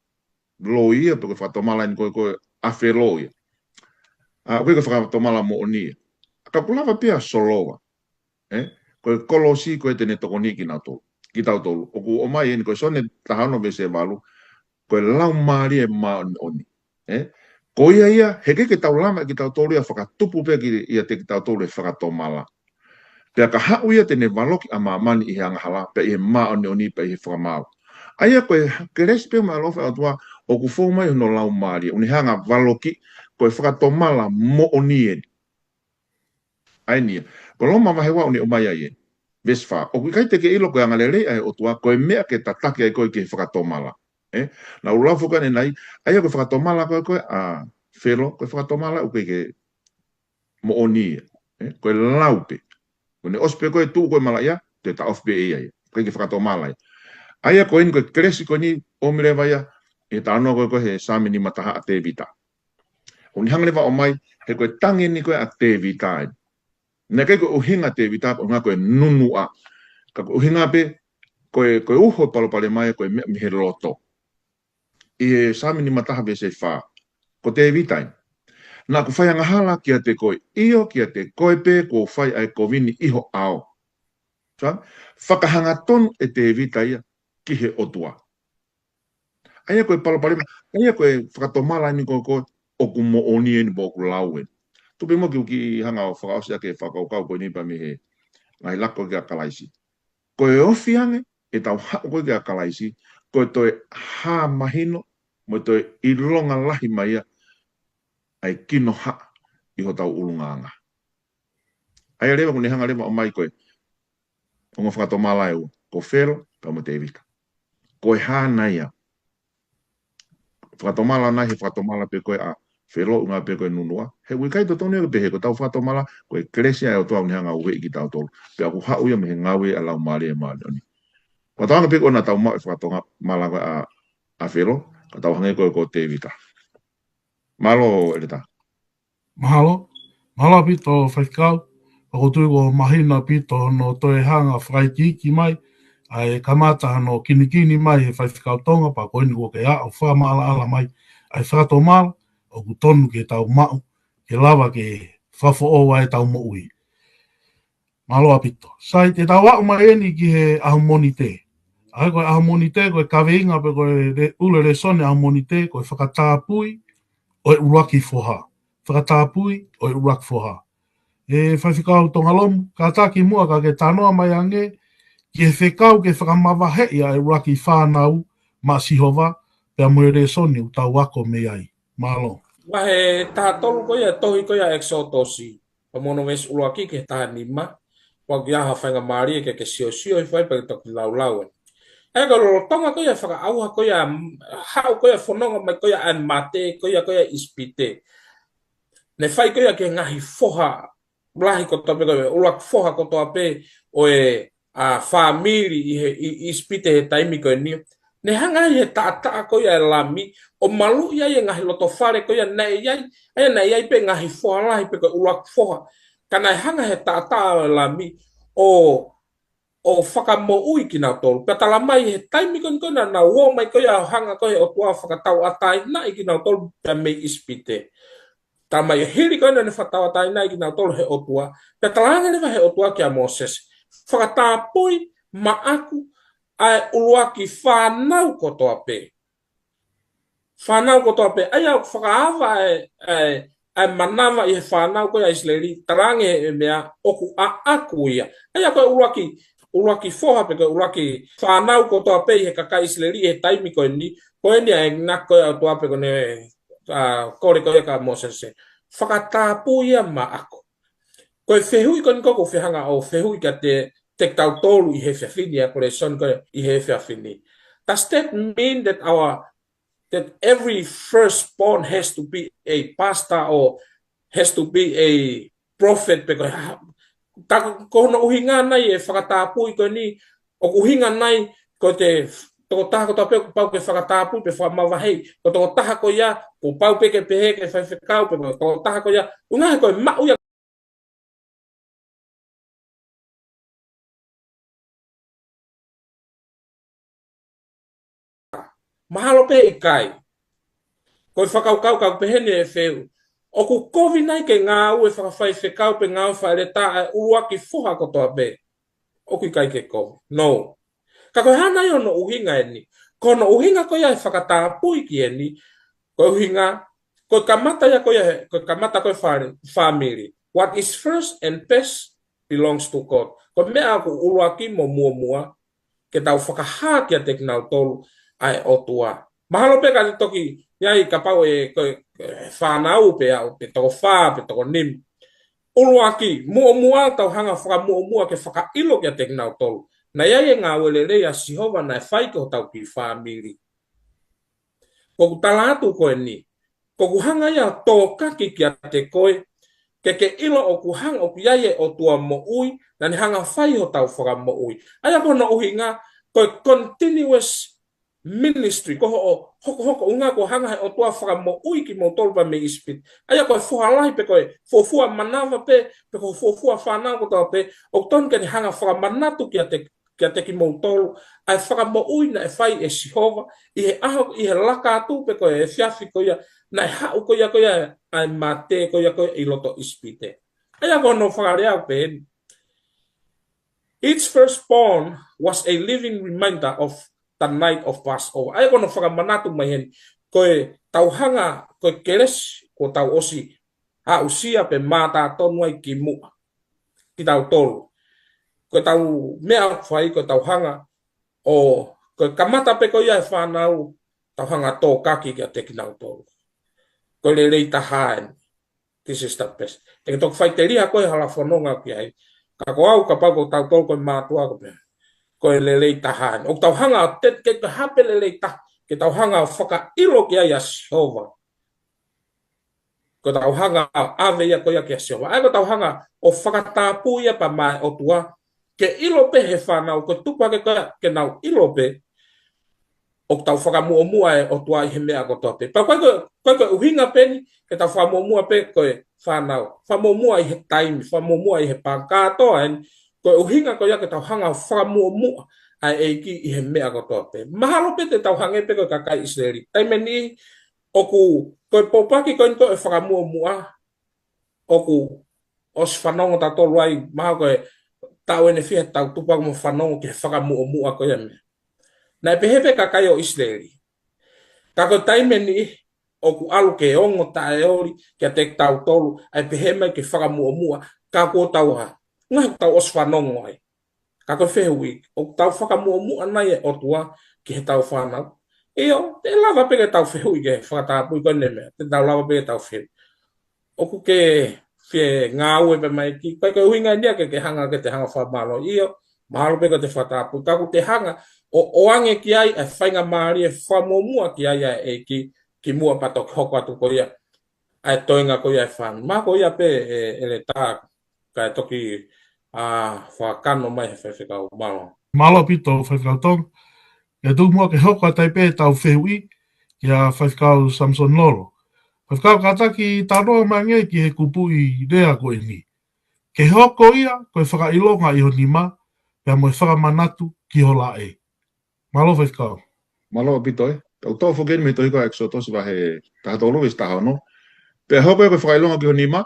loi ia, pe ko e fakatomala eni ko e, ko e ʻa Felo ia. ʻA, ko e ko e fakatomala moʻoni ia. Ka ʻoku lava pē ʻa Solova. Ē? Ko e kolosi ko e te ne tokoni kinautolu. Kitautolu. ʻOku ʻomai eni ko e Sione taha ono veesi valu. Ko e Laumālie Māʻoniʻoni. Ē? Ko ia ia, he ʻikai ke tau lava ʻe kitautolu ia fakatupu pē ki, ʻiate kitautolu e fakatomala. Pea ka haʻu ia te ne valoki ʻa māmani ʻi he angahala, pea ʻi he māʻoniʻoni, pea ʻi he fakamaau. ʻA ia ko e kelesi pē mo e ʻaloʻofa ʻa e ʻOtua, ʻoku fou mai hono Laumālie, ʻoku ne hanga valoki, ko e fakatomala moʻoni eni. ʻA eni ia. Ko Loma vahe ua ʻoku ne ʻomai ai eni. Veesi fā. ʻOku ʻikai te ke ʻilo ko e angalelei ʻa e ʻOtua, ko e meʻa ke tataki ai koe ki he fakatomala. Ē? Naʻa ku lau foki ʻanenai, ʻa ia ko e fakatomala ko e ko e ʻa Felo, ko e fakatomala ʻoku ʻikai ke moʻoni ia. Ē, ko e lau pē. Ko ʻene ʻosi pē ko e tuʻu ko e malaʻia, te taʻofi pē ʻe ia ia. ʻIkai ke fakatomala ia. ʻA ia ko eni ko e kelesi ko eni ʻomi leva ia, ʻi he talanoa ko e ko e he Saame nima taha ʻa Tēvita. ʻOku ne hanga leva ʻo ʻomai, he ko e tangi eni ko e ʻa Tēvita eni. Naʻe ʻikai ko e ʻuhinga Tēvita, ko e ʻuhinga ko e nunuʻa. Ka ko e ʻuhinga pē, ko e, ko e uho palopalema ia, ko e meʻa mei he loto. ʻI he Saame nima taha veesi fā. Ko Tēvita eni. Naʻa ku fai angahala kiate koe, ʻio kiate koe pē kuo u fai ʻa e kovi ni ʻi ho ʻao. Sa? Fakahangatonu ʻe Tēvita ia ki he ʻOtua. ʻA ia ko e palopalema, ʻa ia ko e fakatomala eni ko e ko e ʻoku moʻoni eni mo ʻoku lau eni. Tupe mo ki uki hanga ʻo fakaʻosi ʻaki e fakakaukau ko eni pea mei he ngaahi lako kia Kalaisi. Ko e ofi ange, ʻetau haʻu ko ē kia Kalaisi, ko e toe hā mahino, mo e toe ʻilonga lahi mai ia, ʻa e kinohaʻa ʻi hotau ʻulungaanga. ʻA ia leva ʻoku ne hanga leva ʻo ʻomai ko e, ongo fakatomala ʻe ua, ko Felo, pea mo Tēvita. Ko e hā nai ia. Fakatomala nai he fakatomala pē ko e ʻa Felo ʻuhinga pē ko e nunuʻa. He ʻoku ʻikai totonu ia ke pehē ko ʻetau fakatomala, ko e kelesi ʻa e ʻOtua ʻoku ne hanga ʻo ueʻi kitautolu. Pea ʻoku haʻu ia mei he ngāue ʻa e Laumālie Māʻoniʻoni. Ko tau anga pē ko ʻena tau maʻu e fakatomala ko e ʻa, ʻa Felo, ka tau hangē ko e ko Tēvita. Mālō, ʻEletā. Mahalo, mahalo ʻaupito faifekau, pea ʻoku ou tui kuo mahino ʻaupito hono toe hanga fakaikiiki mai, ʻa e kamata hono kinikini mai he faifekau Tonga, pea ko eni kuo ke aʻu fakamaʻalaʻala mai, ʻa e fakatomala, ʻoku tonu ke tau maʻu, ke lava ke fakafoʻou ai ʻetau moʻui. Mālō ʻaupito. Sai, te tau aʻu mai eni ki he ʻaho Mōnite. ʻA ia ko e ʻaho Mōnite, ko e kaveinga pe ko e le-, ʻulu e lēsoni ʻaho Mōnite, ko e fakatapui ʻo e ʻuluaki foha. Fakatapui ʻo e ʻuluaki foha. ʻE faifekau Tongalomu, kātaki muʻa ka ke talanoa mai ange, ki he fekau ke fakamavaheʻi ʻa e ʻuluaki fānau maʻa Sihova, pea mo e lēsoni ʻoku tau ako mei ai. Mālō. Vahe taha tolu ko ia, tohi ko ia ʻEkisotosi. Pea mo hono veesi ʻuluaki ki he taha nima, ʻoku ʻi ai ha faingamālie ke ke siosio hifo ai pea ke toki laulau ē. ʻE ko e lolotonga ko ia fakaʻauha ko ia, haʻu ko ia fononga mai ko ia ʻa e mate, ko ia ko ia ʻIsipite. Ne fai ko ia ki he ngaahi foha, lahi kotoa pē ko e, ʻuluaki foha kotoa pē, ʻo e, ʻa, fāmili ʻi he, ʻi, ʻIsipite he taimi ko eni. Ne hanga ʻe he taʻataʻa ko ia ʻa e Lami, ʻo maluʻi ai e ngaahi loto fale ko ia naʻe ʻi ai, ʻa ia naʻe ʻi ai pē ngaahi foha lahi pe ko e ʻuluaki foha. Ka naʻe hanga ʻe he taʻataʻa ʻo e Lami, ʻo, ʻo fakamoʻui kinautolu. Pea tala mai he taimi ko eni ko ē naʻa nau ō mai ko ia ʻo hanga ko ē ʻe he ʻOtua ʻo fakatauʻatāinaʻi kinautolu pea mei ʻIsipite. Tala mai ʻi he hili ko ē naʻa ne fakatauʻatāinaʻi kinautolu ʻe he ʻOtua. Pea talaange leva ʻe he ʻOtua kia Mōsese, fakatapui maʻaku ʻa e ʻuluaki fānau kotoa pē. Fānau kotoa pē. ʻA ia ʻoku fakaava ʻa e, ʻa e, ʻa e manava ʻi he fānau ko ia ʻa ʻIsileli, talaange ʻe he meʻa ʻoku ʻaʻaku ia. ʻA ia ko e ʻuluaki ʻuluaki foha pe ko e ʻuluaki fānau kotoa pē ʻi he kakai ʻIsileli ʻi he taimi ko eni, ko eni ʻa e ngako ʻa e ʻOtua pē ko ʻene, ʻa, kole ko ia kia Mōsese. Fakatapui ia maʻaku. Ko e fehuʻi ko eni ʻoku ou fie hanga ʻo fehuʻi kiate, kiate kitautolu ʻi he efiafi ni, ʻa e ko e lēsoni ko ē ʻi he efiafi ni. Does that mean that our, that every firstborn has to be a pastor or has to be a prophet pe ko e hā? Ta-, ko hono ʻuhinga nai e fakatapui ko eni, ʻoku ʻuhinga nai ko e tokotaha kotoa pē kuo pau ke fakatapui pe fakamavaheʻi, ko e tokotaha ko ia kuo pau pē ke pehē ke faifekau pe ko e tokotaha ko ia, ʻuhinga he ko e maʻu ia mahalo pē ʻikai. Ko e fakakaukau ka u pehē ni e feu. ʻOku kovi nai ke ngāue fakafaifekau pe ngāue fakaʻeletā ʻa e ʻuluaki foha kotoa pē? ʻOku ʻikai ke kovi. No. Ka ko e hā nai hono ʻuhinga eni? Ko hono ʻuhinga ko ia e fakatapui ki eni, ko e ʻuhinga, ko e kamata ia ko ia he, ko e kamata ko e fale, family. What is first and best belongs to God. Ko e meʻa ʻoku ʻuluaki mo muʻomuʻa, ke tau fakahā kiate kinautolu ʻa e ʻOtua. Mahalo pē ka te toki ʻi ai kapau ʻe, ko e, ko e fānau pe ʻaʻu, pe toko fā, pe toko nima. ʻUluaki, muʻomuʻa tau hanga fakamuʻomuʻa ke fakaʻilo kiate kinautolu naʻe ʻi ai e ngāue lelei ʻa Sihova naʻe fai ki hotau kiʻi fāmili. ʻOku tala atu ko eni, ʻoku hanga ia ʻo tōkaki kiate koe, ke ke ʻilo ʻoku hanga ʻoku ʻi ai e ʻOtua moʻui, naʻa ne hanga fai hotau fakamoʻui. ʻA ia ko hono ʻuhinga, ko e continuous ministry, ko hoʻo hokohoko ʻuhinga ko e hanga he ʻOtua fakamoʻui kimoutolu pea mei ʻIsipite. ʻA ia ko e foha lahi pe ko e fuofua manava pē, pe ko e fuofua fānau kotoa pē, ʻoku tonu ke ne hanga fakamanatu kiate, kiate kimoutolu ʻa e fakamoʻui naʻe fai ʻe Sihova ʻi he ʻaho, ʻi he laka atu pe ko e efiafi ko ia, naʻe haʻu ko ia ko ia ʻa e mate ko ia ko ia ʻi loto ʻIsipite. ʻA ia ko hono fakalea ʻoku pehē ni. Each firstborn was a living reminder of the night of Passover. ʻA ia ko hono fakamanatu mai heni, ko e tau hanga, ko e kelesi kuo tau ʻosi aʻusia pe mātā tonu ai kimuʻa kitautolu. Ko e tau meʻa ʻoku fai, ko e tau hanga ʻo, ko e kamata pē ko ia e fānau, tau hanga tōkaki kiate kinautolu. Ko e lelei taha eni. This is the best. Te ke toki faʻiteliha koe hala fononga ki ai. Ka ko au kapau ko tautolu ko e mātuʻa ko pē, ko e lelei taha eni. ʻOku tau hanga ʻo te, ke, ke hape lelei taha, ke tau hanga ʻo fakaʻilo ki ai ʻa Sihova. Ko tau hanga ʻo ʻave ia ko ia kia Sihova. ʻA ia ko tau hanga ʻo fakatapui ia pea maʻa e ʻOtua. Ke ʻilo pē he fānau, ko e tupu hake ko ia ke nau ʻilo pē ʻoku tau fakamuʻomuʻa e ʻOtua ʻi he meʻa kotoa pē. Pea ko e, ko e, ko e ʻuhinga pē eni, ke tau fakamuʻomuʻa pē ko e fānau. Fakamuʻomuʻa ʻi he taimi, fakamuʻomuʻa ʻi he pangikā kotoa eni, ko e ʻuhinga ko ia ke tau hanga ʻo fakamuʻomuʻa ʻa e ʻEiki ʻi he meʻa kotoa pē. Mahalo pē te tau hangē pē ko e kakai ʻIsileli. Taimi ʻe niʻihi, ʻoku, ko e pōpoaki ko eni ko e fakamuʻomuʻa, ʻoku ʻosi fanongo tautolu ai, mahalo ko e taʻu ʻe fiha tau tupu ʻoku mo fanongo ki he fakamuʻomuʻa ko ia meʻa. Naʻe pehē pē kakai ʻo ʻIsileli. Ka ko e taimi ʻe niʻihi, ʻoku ʻalu ke ongo taʻeoli kiate tautolu, ʻa e pehē mai ke fakamuʻomuʻa, ka ko tau ha. Ngaahi tau ʻosi fanongo ai. Ka ko e fehuʻi, ʻoku tau fakamuʻomuʻa nai e ʻOtua ki he tau fānau? ʻIo, te lava pē ke tau fehuʻi ki he fakatapui ko eni meʻa, te tau lava pē ke tau fehuʻi. ʻOku ke fie ngāue pē mai ki, ko e, ko e ʻuhinga eni ia ke, ke hanga ke te hanga fakamālō. ʻIo, mahalo pē ko e te fakatapui. Ka ʻoku te hanga ʻo, ʻoange ki ai, ʻa e faingamālie fakamuʻomuʻa ki ai ʻa e ʻEiki, kimuʻa pea toki hoko atu ko ia ʻa e toenga ko ia e fānau. Mahalo ko ia pē e, ʻEletā, kae toki, ʻa, fakakano mai he faifekau. Mālō. Mālō ʻaupito, Faifekau Tonga. ʻE tuku muʻa ke hoko atu ai pē ʻetau fehuʻi kia Faifekau Samson Lolo. Faifekau, kātaki talanoa mai angē ki he kupuʻi lea ko eni. Ke hoko ia ko e fakaʻilonga ʻi ho nima, pea mo e fakamanatu ki ho laʻe. Mālō Faifekau. Mālō ʻaupito ē. Tau toʻo foki eni mei he tohi ko ʻEkisoto vahe taha tolu veesi taha ono. Pea hoko ia ko e fakaʻilonga ki ho nima,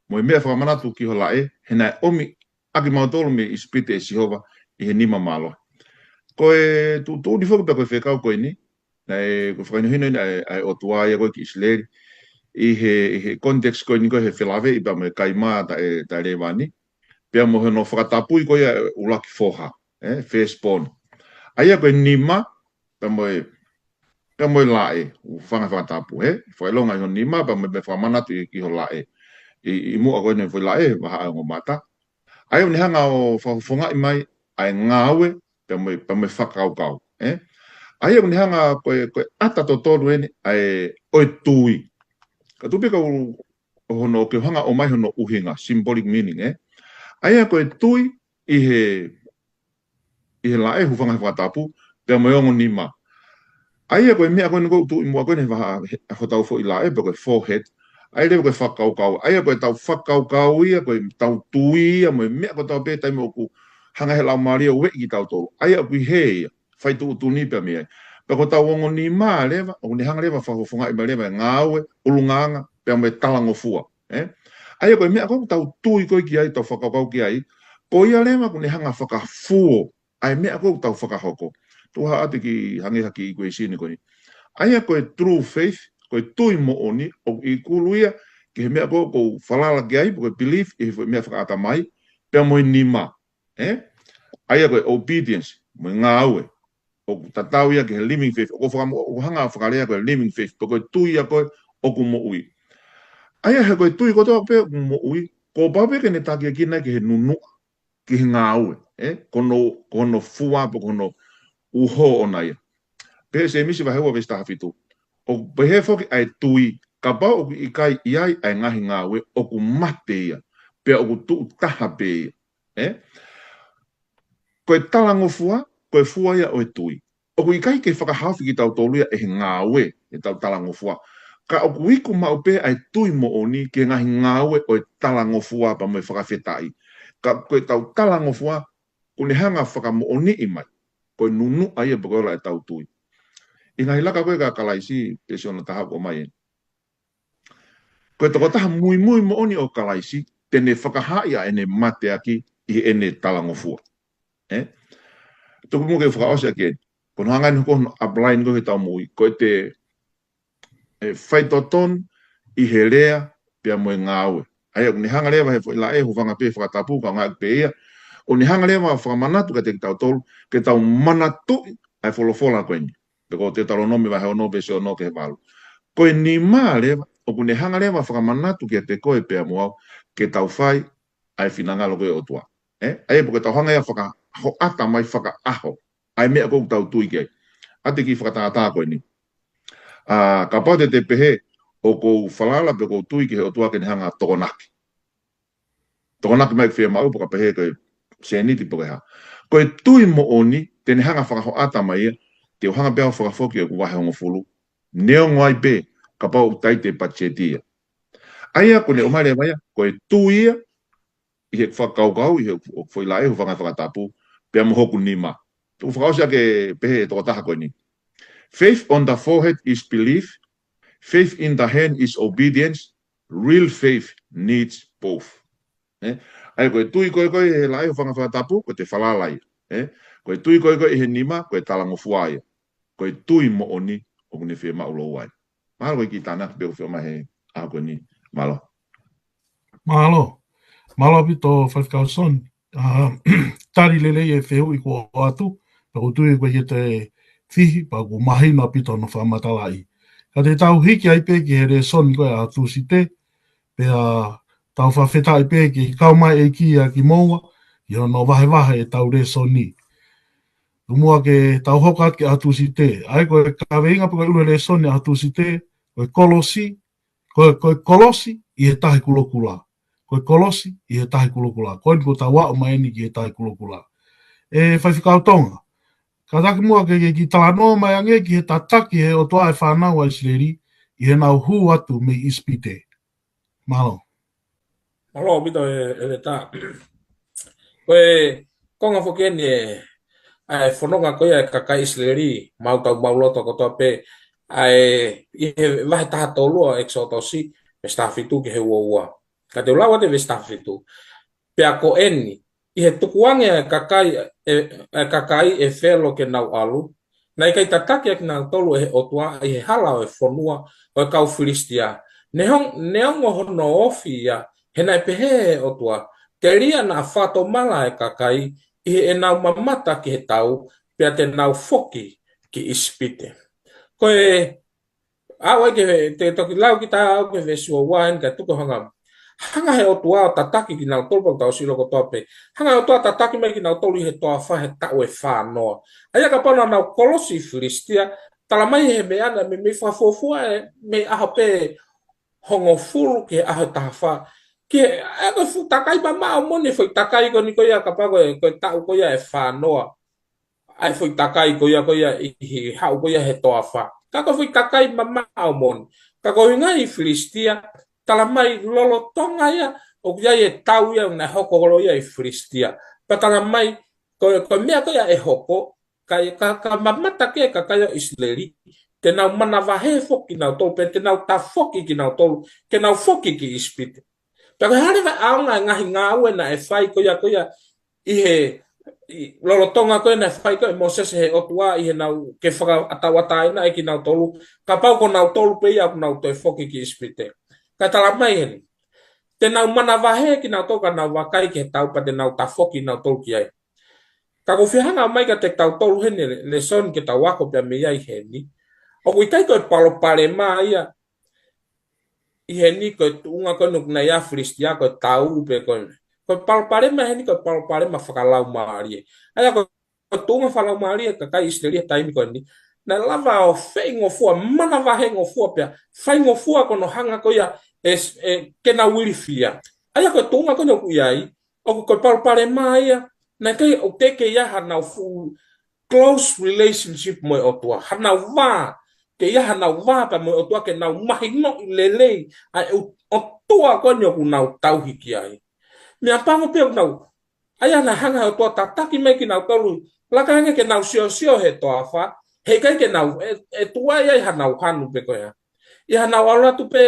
mo e meʻa fakamanatu ki ho laʻe, he naʻe ʻomi ʻa kimautolu mei ʻIsipite ʻe Sihova ʻi he nima mālohi. Ko e tuʻutuʻuni foki pē ko e fekau ko eni, naʻe ko e fakahinohino eni ʻa e, ʻa e ʻOtua ia ko ē ki ʻIsileli, ʻi he, ʻi he context ko eni ko ē he felāveʻi pea mo e kaimā taʻe, taʻe lēvani, pea mo hono fakatapui ko ia e ʻuluaki foha. ē, firstborn. ʻA ia ko e nima, pea mo e, pea mo e laʻe, hūfanga he fakatapu, ē? Fakaʻilonga ʻi ho nima, pea mo e, mo e fakamanatu ʻi, ʻi ho laʻe. ʻI, ʻi muʻa ko eni foʻi laʻe, vahaʻa e ongo mata. ʻA ia ʻoku ne hanga ʻo fakafofongaʻi mai ʻa e ngāue, pea mo e, pea mo e fakakaukau, ē? ʻA ia ʻoku ne hanga ko e, ko e ʻata totonu eni, ʻa e, ʻo e tui. Ka tuku pē ka u, ʻo hono, ke hanga ʻo ʻomai hono ʻuhinga, symbolic meaning, ē? ʻA ia ko e tui ʻi he, ʻi he laʻe, hūfanga he fakatapu, pea mo e ongo nima. ʻA ia ko e meʻa ko eni ʻoku tuʻu ʻi muʻa ko eni he vahaʻa, he, hotau foʻi laʻe, pe ko e forehead. ʻA ia leva ko e fakakaukau. ʻA ia ko ʻetau fakakaukau ia, ko ʻetau tui ia, mo e meʻa kotoa pē taimi ʻoku hanga he Laumālie ʻo ueʻi kitautolu. ʻA ia ʻoku ʻi hē ia, fai tuʻutuʻuni pea mei ai. Pea ko hotau ongo nima leva, ʻoku ne hanga leva fakafofongaʻi mai leva e ngāue, ʻulungaanga, pea mo e talangofua. Ē? ʻA ia ko e meʻa ko ē ʻoku tau tui ko ē ki ai, tau fakakaukau ki ai, ko ia leva ʻoku ne hanga fakafuo ʻa e meʻa ko ē ʻoku tau fakahoko. Tuku haʻate ki hangē ha kiʻi equation ko eni. ʻA ia ko e true faith, ko e tui moʻoni, ʻoku ʻi kulu ia ki he meʻa ko ē ʻoku ou falala ki ai, pe ko e belief, ʻi he foʻi meʻa fakaʻatamai, pea mo e nima. Ē? ʻA ia ko e obedience, mo e ngāue. ʻOku tatau ia ki he living faith. ʻOku fakamo-, ʻoku hanga fakalea ko e living faith, pe ko e tui ia ko ē ʻoku moʻui. ʻA ia he ko e tui kotoa pē ʻoku moʻui, kuo pau pē ke ne takiekina ki he nunuʻa, ki he ngāue, ē? Ko hono, ko hono fua, pe ko hono uho ʻona ia. Pea Sēmisi vahe ua veesi taha fitu. ʻOku pehē foki ʻa e tui, kapau ʻoku ʻikai ʻi ai ʻa e ngaahi ngāue, ʻoku mate ia, pea ʻoku tuʻu taha pē ia. Ē? Ko e talangofua, ko e fua ia ʻo e tui. ʻOku ʻikai ke fakahaofi kitautolu ia ʻe he ngāue, ʻetau talangofua. Ka ʻoku iku maʻu pē ʻa e tui moʻoni ki he ngaahi ngāue ʻo e talangofua pea mo e fakafetaʻi. Ka ko ʻetau talangofua, ʻoku ne hanga fakamoʻoniʻi mai. Ko e nunuʻa ia pe ko e ola ʻetau tui. ʻI he ngaahi laka ko ē ʻa Kalaisi, pea siʻono taha ʻoku ʻomai eni. Ko e tokotaha muimui moʻoni ʻo Kalaisi, te ne fakahaaʻi ʻa ʻene mateaki ʻi heʻene talangofua. Ē? Tuku muʻa ke fakaʻosi ʻaki eni. Ko hono hanga eni ko hono apply ko ē ki heʻetau moʻui. Ko ʻete, ē, faitotonu ʻi he lea pea mo e ngāue. ʻA ia, ʻoku ne hanga leva he foʻi laʻe, hūfanga pē he fakatapu, kaungā ʻaki pē ia. ʻOku ne hanga leva fakamanatu kiate kitautolu, ke tau manatuʻi ʻa e folofola ko eni. Pe ko Teutalonome vahe ono veesi ono ki he valu. Ko e nima leva, ʻoku ne hanga leva fakamanatu kiate koe pea mo au, ke tau fai ʻa e finangalo ko ē ʻo e ʻOtua. Ē? ʻA ia pe ko ʻetau hanga ia fakahoʻata mai fakaʻaho ʻa e meʻa ko ē ʻoku tau tui ki ai. ʻAte ki he fakatātā ko eni. ʻA, kapau te te pehē, ʻoku ou falala pe ʻoku ou tui ki he ʻOtua ke ne hanga tokonaki. Tokonaki mai ke fiemaʻu pe ko e pehē ko e sēniti pe ko e hā. Ko e tui moʻoni, te ne hanga fakahoʻata mai ia, te u hanga pē au fakafoki ʻeku vahe hongofulu. Neongo ai pē, kapau ʻoku taite patiseti ia. ʻA ia, ʻoku ne ʻomai leva ia, ko e tui ia, ʻi he fakakaukau, ʻi he foʻi laʻe, hūfanga he fakatapu, pea mo hoku nima. Tuku fakaʻosi ʻaki pehē ʻe he tokotaha ko eni. Faith on the forehead is belief, faith in the hand is obedience, real faith needs both. Ē? ʻA ia ko e tui ko ē ko ē he laʻe hūfanga he fakatapu, ko ʻete falala ia. Ē? Ko e tui ko ē ko ē he nima, ko e talangofua ia. Ko e tui moʻoni, ʻoku ne fiemaʻu lōua ai. Mahalo ko e kiʻi tānaki pē ʻoku fiemaʻu he ʻaho ko eni. Mālō. Mālō. Mālō ʻaupito Faifekau Soni. ʻA, tali lelei e fehuʻi kuo ʻoatu, pea ʻoku ou tui ko ia te fihi, pea ʻoku mahino ʻaupito hono fakamatalaʻi. Ka te tau hiki ai pē ki he lēsoni ko ē ʻa Tūsite, pea tau fakafetaʻi pē ke kau mai e ʻEiki ʻa kimoua, ʻi hono vahevahe ʻetau lēsoni. Tuku muʻa ke tau hoko atu ki ʻa Tūsite. ʻA ia ko e kaveinga pe ko e ʻulu e lēsoni ʻa Tūsite, ko e kolosi, ko e, ko e kolosi ʻi he tahi kulokula. Ko e kolosi ʻi he tahi kulokula. Ko eni kuo tau aʻu mai eni ki he tahi kulokula. ʻE Faifekau Tonga. Kātaki muʻa ke, ke kiʻi talanoa mai ange ki he tataki he ʻOtua e fānau ʻa ʻIsileli, ʻi heʻenau hū atu mei ʻIsipite. Mālō. Mālō ʻaupito e, ʻEletā. Ko e konga foki eni e, ʻa e fononga ko ia e kakai ʻIsileli, mautau mauloto kotoa pē, ʻa e, ʻi he vahe taha tolu ʻo ʻEkisotosi, veesi taha fitu ki he ua ua. Ka te u lau atu e veesi taha fitu. Pea ko eni, ʻi he tukuange ʻa e kakai, ʻe, ʻa e kakai ʻe Felo ke nau ʻalu, naʻe ʻikai tataki ʻa kinautolu ʻe he ʻOtua ʻi he hala ʻo e fonua ʻo e kau Filisitia. Neong-, neongo hono ofi ia, he naʻe pehē ʻe he ʻOtua, telia naʻa fakatomala e kakai, ʻi heʻenau mamata ki he tau, pea te nau foki ki ʻIsipite. Ko e, ʻa ʻoku ʻai ke te toki lau ki tā au ki he veesi ua ua eni ka tuku hanga. Hanga he ʻOtua ʻo tataki kinautolu pau tau silo kotoa pē. Hanga he ʻOtua ʻo tataki mai kinautolu ʻi he toafa he taʻu ʻe fānoa. ʻA ia kapau naʻa nau kolosi ʻi Filisitia, tala mai he meʻa naʻe meimei fakafuofua ʻe, mei ʻaho pē hongofulu ki he ʻaho ʻe taha fā. Ki he, ʻa ia ko e fuʻu takai mamaʻo moʻoni e foʻi takai ko eni ko ia kapau ko e, ko e taʻu ko ia ʻe fānoa. ʻA e foʻi takai ko ia ko ia ʻi he haʻu ko ia he toafa. Ka ko e foʻi takai mamaʻo moʻoni. Ka ko e ʻuhinga ʻi Filisitia, tala mai lolotonga ia, ʻoku ʻi ai e tau ia naʻe hoko holo ia ʻi Filisitia. Pea tala mai, ko, ko e meʻa ko ia ʻe hoko, ka, ka, ka mamata ki ai e kakai ʻo ʻIsileli, te nau manavahē foki kinautolu, pea te nau tafoki kinautolu, ke nau foki ki ʻIsipite. Pea ko e hā leva e ʻaonga e ngaahi ngāue naʻe fai ko ia ko ia, ʻi he, ʻi lolotonga ko ia naʻe fai ko ia ʻe Mōsese he ʻOtua ʻi heʻenau ke fakaʻatauʻatāinaʻi kinautolu, kapau ko nautolu pē ia ʻoku nau toe foki ki ʻIsipite. Ka tala mai heni. Te nau manavahē kinautolu ka nau vakai ki he tau pea te nau tafoki kinautolu ki ai. Ka ʻoku ou fie hanga mai kiate kitautolu heni e lēsoni ke tau ako pea mei ai heni. ʻOku ʻikai ko e palopalema ia ʻi heni ko e tuʻunga ko eni ʻoku nau ʻi ai ʻa Filisitia ko e tau pe ko e. Ko e palopalema heni ko e palopalema fakalaumālie. ʻA ia ko e tuʻunga fakalaumālie ʻa e kakai ʻIsileli he taimi ko eni. Naʻe lava ʻo feingofua, manavahēngofua pea, faingofua ko hono hanga ko ia, ʻe, ʻe, ke nau ilifia. ʻA ia ko e tuʻunga ko eni ʻoku ʻi ai, ʻoku ko e palopalema ia, naʻe ʻikai ʻoku teʻeki ai hanau fuʻu close relationship mo e ʻOtua. Hanau vā, ke ʻi ai hanau vā pea mo e ʻOtua ke nau mahinoʻi lelei, ʻa e ʻOtua ko eni ʻoku nau tauhi ki ai. Meʻapango pē ʻoku nau, ʻa ia naʻe hanga he ʻOtua ʻo tataki mai kinautolu, laka ange ke nau siosio he toafa, heʻikai ke nau, ʻe, ʻe tuai ai hanau hanu pe ko e hā. ʻI hanau ʻalu atu pē,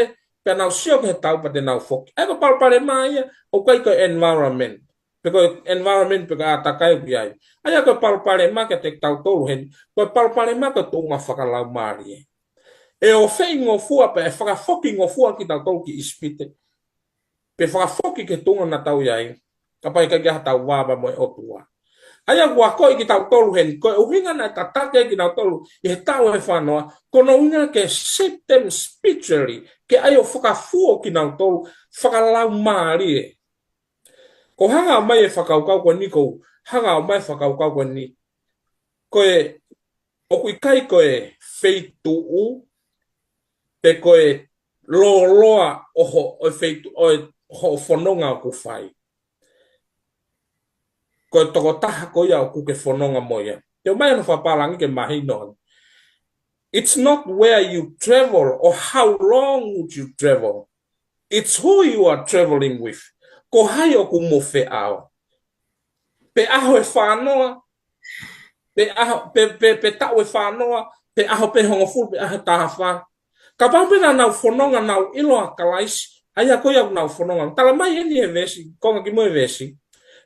pea nau sio ki he tau pea te nau foki. ʻA ia ko e palopalema ia, ʻoku ʻikai ko e environment. Pe ko e environment pe ko e ʻātakai ʻoku ʻi ai. ʻA ia ko e palopalema kiate kitautolu heni, ko e palopalema ko e tuʻunga fakalaumālie. ʻE ʻo feingofua pea ʻe fakafokingofua kitautolu ki ʻIsipite. Pe fakafoki ki he tuʻunga naʻa tau ʻi ai, kapau ʻe ʻikai ke ʻi ai hatau vā pea mo e ʻOtua. ʻA ia ʻoku akoʻi kitautolu heni, ko e ʻuhinga naʻe tataki ai kinautolu ʻi he taʻu ʻe fānoa, ko hono ʻuhinga ke set them spiritually, ke ʻai ʻo fakafuo kinautolu fakalaumālie. Ko e hanga mai e fakakaukau ko eni ko, hanga mai e fakakaukau ko eni. Ko e, ʻoku ʻikai ko e feituʻu, pe ko e lōloa ʻo ho, ʻo e feitu, ʻo e hoʻo fononga ʻoku fai. Ko e tokotaha ko ia ʻoku ke fononga mo ia. Te u ʻomai hono fakapālangi ke mahino. It's not where you travel or how long would you travel. It's who you are traveling with. Ko hai ʻoku mo feʻao. Pe ʻaho ʻe fānoa, pe ʻaho, pe, pe, pe taʻu ʻe fānoa, pe ʻaho pē hongofulu, pe ʻaho ʻe taha fā. Kapau pē naʻa nau fononga nau ʻilo ʻa Kalaisi, ʻa ia ko ia ʻoku nau fononga. Tala mai heni he veesi, konga ki muʻa he veesi.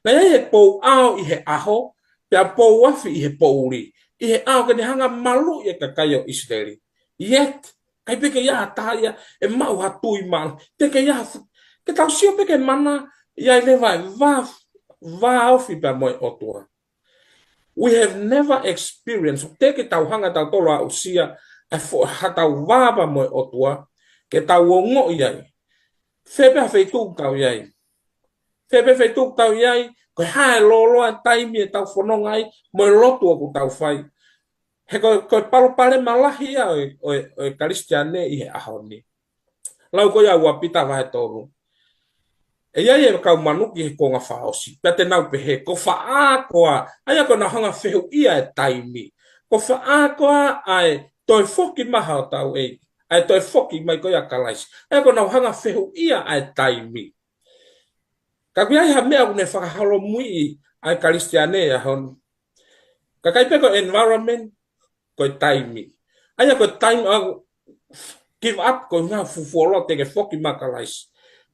Naʻe ʻi ai e pou ʻao ʻi he ʻaho, pea pou afi ʻi he poʻuli. ʻI he ʻao ke ne hanga maluʻi e kakai ʻo ʻIsileli. Yet, ʻikai pē ke ʻi ai ha taha ia ʻe maʻu ha tui malu. Teʻeki ai ha fu-, ke tau sio pē ki he mana, ʻi ai leva e vā, vāofi pea mo e ʻOtua. We have never experienced, teʻeki ke tau hanga tautolu ʻo aʻusia, ʻa e fo-, hatau vā pea mo e ʻOtua, ke tau ongoʻi ai. Fē pē ha feituʻu ʻoku tau ʻi ai. Fē pē feituʻu ʻoku tau ʻi ai, ko e hā e lōloa e taimi ʻe tau fononga ai, mo e lotu ʻoku tau fai. He ko, ko e palopalema lahi ia ʻo e, ʻo e, ʻo e Kalisitiane ʻi he ʻaho ni. Lau ko ia ua Pita vahe tolu. ʻE ʻi ai e kau manuki he konga fakaʻosi. Pea te nau pehē, ko fē koā, ʻa ia ko ʻenau hanga fehuʻia e taimi. Ko fē koā ʻa e toe foki mai hotau ʻEiki. ʻA e toe foki mai ko ia Kalaisi. ʻA ia ko ʻenau hanga fehuʻia ʻa e taimi. Ka ʻoku ʻi ai ha meʻa ʻoku ne fakaholomui ʻa e Kalisitiane ʻi he ʻaho ni. Ka ʻikai pē ko e environment, ko e taimi. ʻA ia ko e taimi ʻoku give up ko e ngaahi fufuolo te ke foki mai Kalaisi.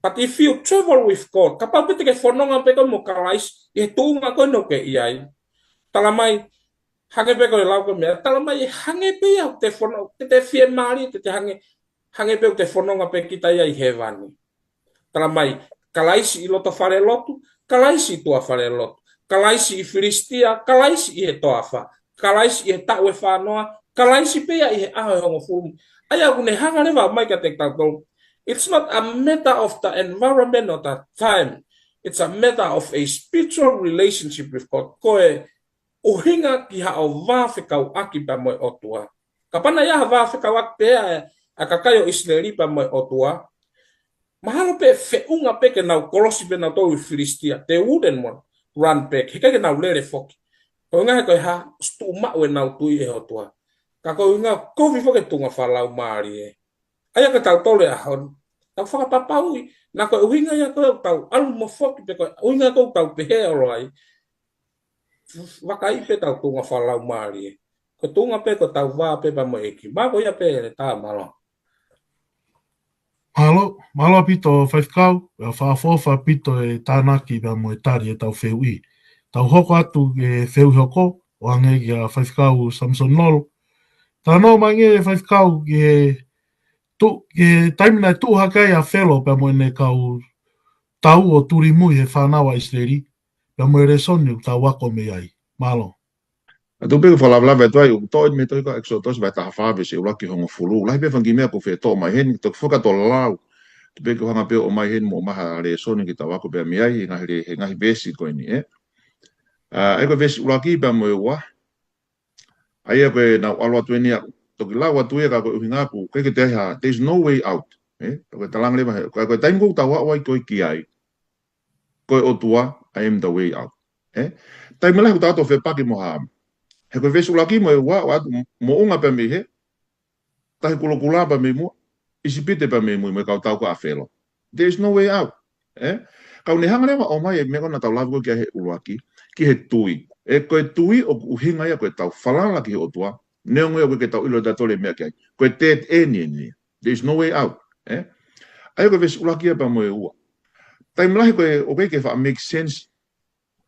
But if you travel with God, kapau pē te ke fononga pē koe mo Kalaisi, ʻi he tuʻunga ko eni ʻoku ke ʻi ai. Tala mai, hangē pē ko e lau ko e meʻa, tala mai, hangē pē ia ʻoku te fono, te te fiemālie, te te hangē, hangē pē ʻoku te fononga pē kita ia ʻi hēvani. Tala mai, Kalaisi ʻi loto fale lotu, Kalaisi ʻi tuʻa fale lotu. Kalaisi ʻi Filisitia, Kalaisi ʻi he toafa, Kalaisi ʻi he taʻu ʻe fānoa, Kalaisi pē ia ʻi he ʻaho ʻe hongofulu. ʻA ia ʻoku ne hanga leva mai kiate kitautolu. It's not a matter of the environment or the time. It's a matter of a spiritual relationship with God. Ko e ʻuhinga ki haʻo vā fekauʻaki pea mo e ʻOtua. Kapau naʻe ʻi ai ha vā fekauʻaki pē ʻa e, ʻa e kakai ʻo ʻIsileli pea mo e ʻOtua, mahalo pē feʻunga pē ke nau kolosi pē nautolu ʻi Filisitia. They wouldn't want run back. Heʻikai ke nau lele foki. Ko e ʻuhinga he ko e hā, ʻosi tuʻu maʻu ʻenau tui ʻi he ʻOtua. Ka ko e ʻuhinga kovi foki e tuʻunga fakalaumālie. ʻA ia ko kitautolu he ʻaho ni, tau fakapapauʻi, naʻa ko e ʻuhinga ia ko ē ʻoku tau ʻalu mo foki pe ko e ʻuhinga ko ē ʻoku tau pehē ʻolo ai. Vakai pē ʻetau tuʻunga fakalaumālie. Ko e tuʻunga pē ko ʻetau vā pē pea mo e ʻEiki. Mā ko ia pē le tā mālō. Mālō, mālō ʻaupito Faifekau, ʻa e fakaʻofoʻofa ʻaupito e tānaki pea mo e tali ʻetau fehuʻi. Tau hoko atu ki he fehuʻi hoko, ʻo hangē kia Faifekau Samson Nolo. Talanoa mai ange Faifekau ki he tu, ki he taimi naʻe tuʻu hake ai ʻa Felo pea mo ʻene kau tau ʻo tulimui he fānau ʻa ʻIsileli, pea mo e lēsoni ʻoku tau ako mei ai. Mālō. ʻA tu pē ko e fakalavelave atu ai, ʻoku toʻo eni mei he tohi ko ʻEkisoto vahe taha fā veesi ʻuluaki ki he hongofulu. Lahi pē fanga kiʻi meʻa ʻoku fie toʻo mai heni, toki fakatō lau. Tu pē ko e hanga pē ʻo ʻomai heni mo ʻomai ha lēsoni ke tau ako pē mei ai, he ngaahi le-, he ngaahi veesi ko eni, ē. ʻA, ʻa ia ko e veesi ʻuluaki pea mo e ua. ʻA ia ko ʻenau ʻalu atu eni ʻaku toki lau atu ia ka ko e ʻuhinga ʻaku, ʻikai ke toe ʻi ai ha, there's no way out. Ē? Ko e talaange leva he, ko e, ko e taimi ʻoku tau aʻu ai ko ē ki ai. Ko e ʻOtua, I am the way out. Ē? Taimi lahi ʻoku tau toe fepaki mo Haama. He ko e veesi ʻuluaki mo e ua, ʻoatu moʻunga pē mei he, Tahi Kulokula pea mei muʻa, ʻIsipite pea mei mui, mo e kau tau ko ē ʻa Felo. There is no way out. Ē? Ka ʻoku ne hanga leva ʻo ʻomai e meʻa ko ē naʻa tau lave ko ē ki ai he ʻuluaki, ki he tui. Ē, ko e tui ʻoku ʻuhinga ia ko ʻetau falala ki he ʻOtua, neongo ia ʻoku ʻikai ke tau ʻilo ʻe tautolu e meʻa ki ai. Ko e dead end eni ia. There is no way out. Ē? ʻA ia ko e veesi ʻuluaki ia pea mo e ua. Taimi lahi ko ē, ʻoku ʻikai ke faʻa make sense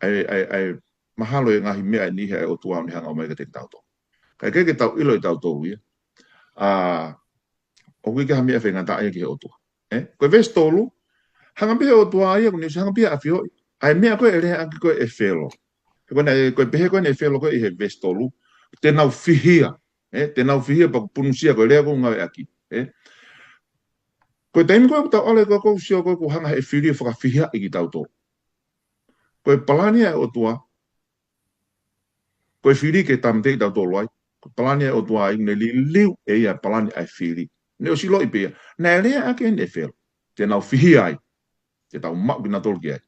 ʻa e, ʻa e, ʻa e mahalo e ngaahi meʻa ʻe niʻihi ʻa e ʻOtua ʻoku ne hanga ʻo ʻomai kiate kitautolu. Ka ʻikai ke tau ʻilo ʻe tautolu ia. ʻA, ʻoku ʻikai ha meʻa faingataʻa ia ki he ʻOtua. Ē? Ko e veesi tolu, hanga pē he ʻOtua ia, ʻoku ne ʻosi hanga pē ʻo ʻafioʻi ʻa e meʻa ko ē ʻe leaʻaki ko ē ʻe Felo. He ko ena, ko e pehē ko eni ʻe Felo ko ē ʻi he veesi tolu, te nau fihia. Ē? Te nau fihia pea ʻoku punusia ko e lea ko ē ʻoku ngāueʻaki. Ē? Ko e taimi ko ē ʻoku tau ʻalu ai ko ē ʻoku sio ko ē ʻoku hanga he fili ʻo fakafihiaʻi kitautolu. Ko e palani ʻa e ʻOtua, ko e fili ke tāmateʻi kitautolu ai. Ko e palani ʻa e ʻOtua ʻoku ne liliu ʻe ia e palani ʻa e fili. Ne ʻosi ʻiloʻi pē ia. Naʻe leaʻaki eni ʻe Felo. Te nau fihia ai. Te tau maʻu kinautolu ki ai.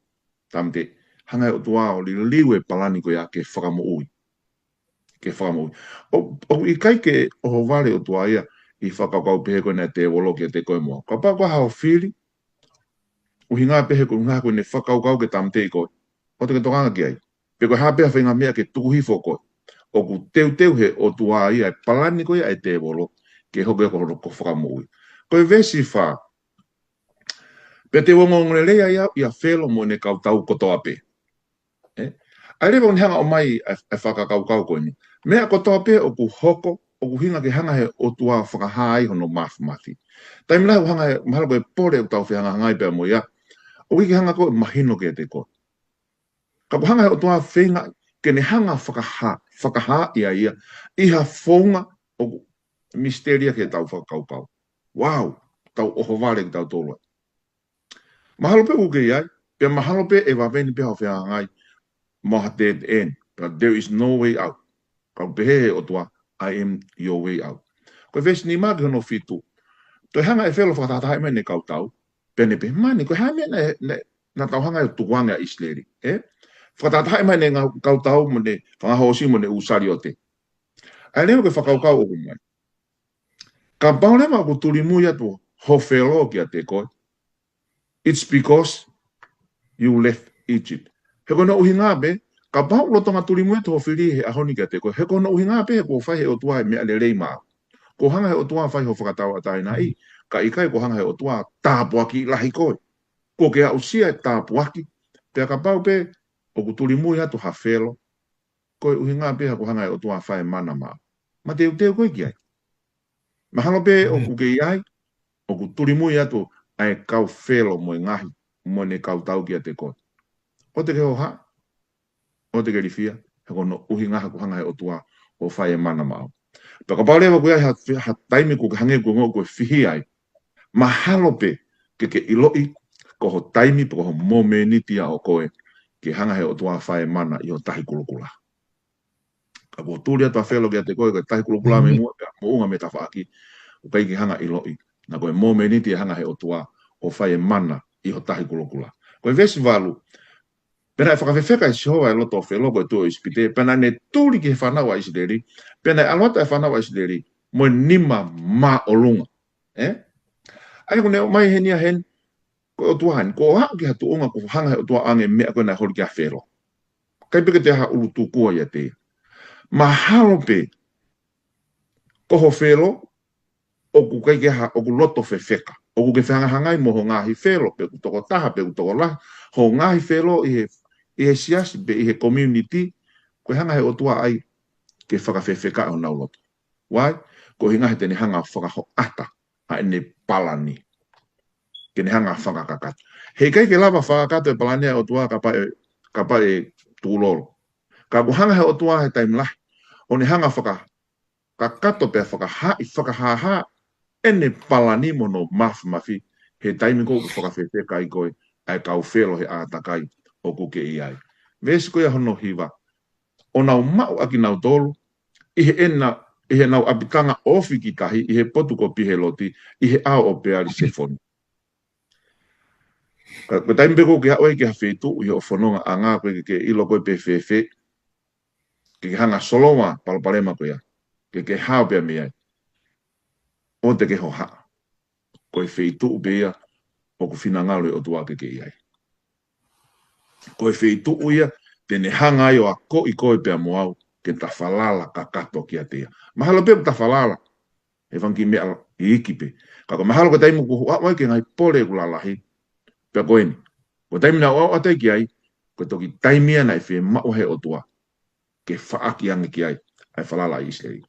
Tāmateʻi. Hanga he ʻOtua ʻo liliu e palani ko ia ke fakamoʻui. Ke fakamoʻui. ʻO, ʻoku ʻikai ke ʻohovale e ʻOtua ia ʻi he fakakaukau pehē ko ena ʻa e tēvolo kiate koe mo au. Kapau ko haʻo fili, ʻuhinga pehē ko e ʻuhinga ko ʻene fakakaukau ke tāmateʻi koe. ʻOua te ke tokanga ki ai. Pe ko e hā pē ha faʻahinga meʻa ke tuku hifo koe. ʻOku teuteu he ʻOtua ia e palani ko ia ʻa e tēvolo ke hoko ia ko hono ko e fakamoʻui. Ko e veesi fā. Pea te u ongoongolelei ai au ʻia Felo mo ʻene kau tau kotoa pē. Ē? ʻA ia leva ʻoku ne hanga ʻo ʻomai ʻa e, ʻa e fakakaukau ko eni. Meʻa kotoa pē ʻoku hoko, ʻoku ʻuhinga ke hanga he ʻOtua ʻo fakahā ai hono māfimafi. Taimi lahi ʻoku hanga he, mahalo ko e pole ʻoku tau fehangahangai pea mo ia, ʻoku ʻikai ke hanga ko ē ʻo mahino kiate koe. Ka ʻoku hanga he ʻOtua ʻo feinga ke ne hanga ʻo fakahā, fakahā ia ia, ʻi ha founga ʻoku misitelia ke tau fakakaukau. Wow, tau ʻohovale kitautolu ai. Mahalo pē ʻoku ke ʻi ai, pea mahalo pē ʻe vave ni pē haʻo fehangahangai mo ha dead end, but there is no way out. Ka ʻoku pehē he ʻOtua, I am your way out. Ko e veesi nima ki hono fitu. Toe hanga ʻe Felo ʻo fakatahatahaʻi mai ʻene kau tau, pea ne pehē mai ni, ko e hā e meʻa naʻe, naʻe, naʻa tau hanga ʻo tukuange ʻa ʻIsileli. Ē? Fakatahatahaʻi mai ʻene ngaahi kau tau mo ʻene fanga hoosi mo ʻene ʻū saliote. ʻA ia leva ko e fakakaukau ʻoku ʻomai. Kapau leva ʻoku tulimui atu ho Felo kiate koe, it's because you left Egypt. He ko hono ʻuhinga pē, kapau ʻoku lolotonga tulimui atu ho fili he ʻaho ni kiate koe, he ko hono ʻuhinga pē he kuo fai he ʻOtua e meʻa lelei maʻau. Kuo hanga he ʻOtua ʻo fai ho fakatauʻatāinaʻi, ka ʻikai kuo hanga he ʻOtua ʻo tāpuakiʻi lahi koe. Kuo ke aʻusia e tāpuaki, pea kapau pē ʻoku tulimui atu ha Felo, ko e ʻuhinga pē he kuo hanga he ʻOtua ʻo fai e mana maʻau. Mateuteu koe ki ai. Mahalo pē ʻoku ke ʻi ai, ʻoku tulimui atu ʻa e kau Felo mo e ngaahi, mo ʻene kau tau kiate koe. ʻOua te ke hohaʻa. ʻoua te ke ilifia, he ko hono ʻuhinga he ʻoku hanga he ʻOtua ʻo fai e mana maʻau. Pea kapau leva ʻoku ʻi ai ha, ha taimi ʻoku ke hangē ʻoku ke ongoʻi ʻoku ke fihia ai, mahalo pē ke ke ʻiloʻi ko ho taimi pe ko ho momeniti ia ʻo koe ke hanga he ʻOtua ʻo fai e mana ʻi ho Tahi Kulokula. Ka kuo tuli atu ʻa Felo kiate koe, ko e Tahi Kulokula mei muʻa, pea moʻunga mei tafaʻaki, ʻoku ʻikai ke hanga ʻiloʻi. Naʻa ko e momeniti ʻe hanga he ʻOtua ʻo fai e mana ʻi ho Tahi Kulokula. Ko e veesi valu, pea naʻe fakafefeka ʻe Sihova e loto ʻo Felo, ko e tuʻi ʻo ʻIsipite, pea naʻa ne tuli ki he fānau ʻa ʻIsileli, pea naʻe ʻalu atu ʻa e fānau ʻa ʻIsileli mo e nima māʻolunga. Ē? ʻA ia ʻoku ne ʻomai heni ʻa heni, ko e ʻOtua heni, ko e aʻu ki ha tuʻunga ʻoku hanga he ʻOtua ʻo ʻoange e meʻa ko ē naʻe holi kia Felo. ʻIkai pē ke toe ha ʻulu tukua ʻiate ia. Mahalo pē ko ho Felo, ʻoku ʻikai ke ha, ʻoku loto fefeka. ʻOku ke fehangahangai mo ho ngaahi Felo, pe ʻoku tokotaha, pe ʻoku tokolahi, ho ngaahi Felo ʻi he, ʻi he siasi, pe ʻi he community, ko e hanga he ʻOtua ai ke fakafefeka honau loto. Why? Ko e ʻuhinga he te ne hanga fakahoʻata ʻa ʻene palani. Ke ne hanga fakakakato. He ʻikai ke lava fakakakato e palani ʻa e ʻOtua kapau ʻe, kapau ʻe tūlolo. Ka ʻoku hanga he ʻOtua he taimi lahi ʻo ne hanga fakakakato pea fakahaaʻi, fakahāhā ʻene palani mo hono māfimafi he taimi ko ē ʻoku fakafefeka ai koe ʻa e kau Felo he ʻātakai ʻoku ke ʻi ai. Veesi ko ia hono hiva, ʻo nau maʻu ʻa kinautolu ʻi heʻena, ʻi heʻenau ʻapitanga ofi ki tahi, ʻi he potu ko Piheloti, ʻi he ʻao ʻo Peali-sefoni. Ka, ko e taimi pē ko ē ʻoku ke aʻu ai ki ha feituʻu ʻi hoʻo fonongaʻanga, ʻoku ʻikai ke ke ʻilo koe pe fēfē, ke ke hanga solova palopalema ko ia, ke ke hao pea mei ai, ʻoua te ke hohaʻa. Ko e feituʻu pē ia ʻoku finangalo e ʻOtua ke ke ʻi ai. Ko e feituʻu ia te ne hanga ai ʻo akoʻi koe pea mo au ke ta falala kakato kiate ia. Mahalo pē ʻoku ta falala he fanga kiʻi meʻa iiki pē. Ka ko e mahalo ko e taimi ʻoku aʻu ai ki he ngaahi pole ʻoku lalahi, pea ko eni, ko e taimi naʻa ku aʻu atu ai ki ai, ko e toki taimi ia naʻe fiemaʻu he ʻOtua ke faʻaki ange ki ai ʻa e falala ʻa ʻIsileli.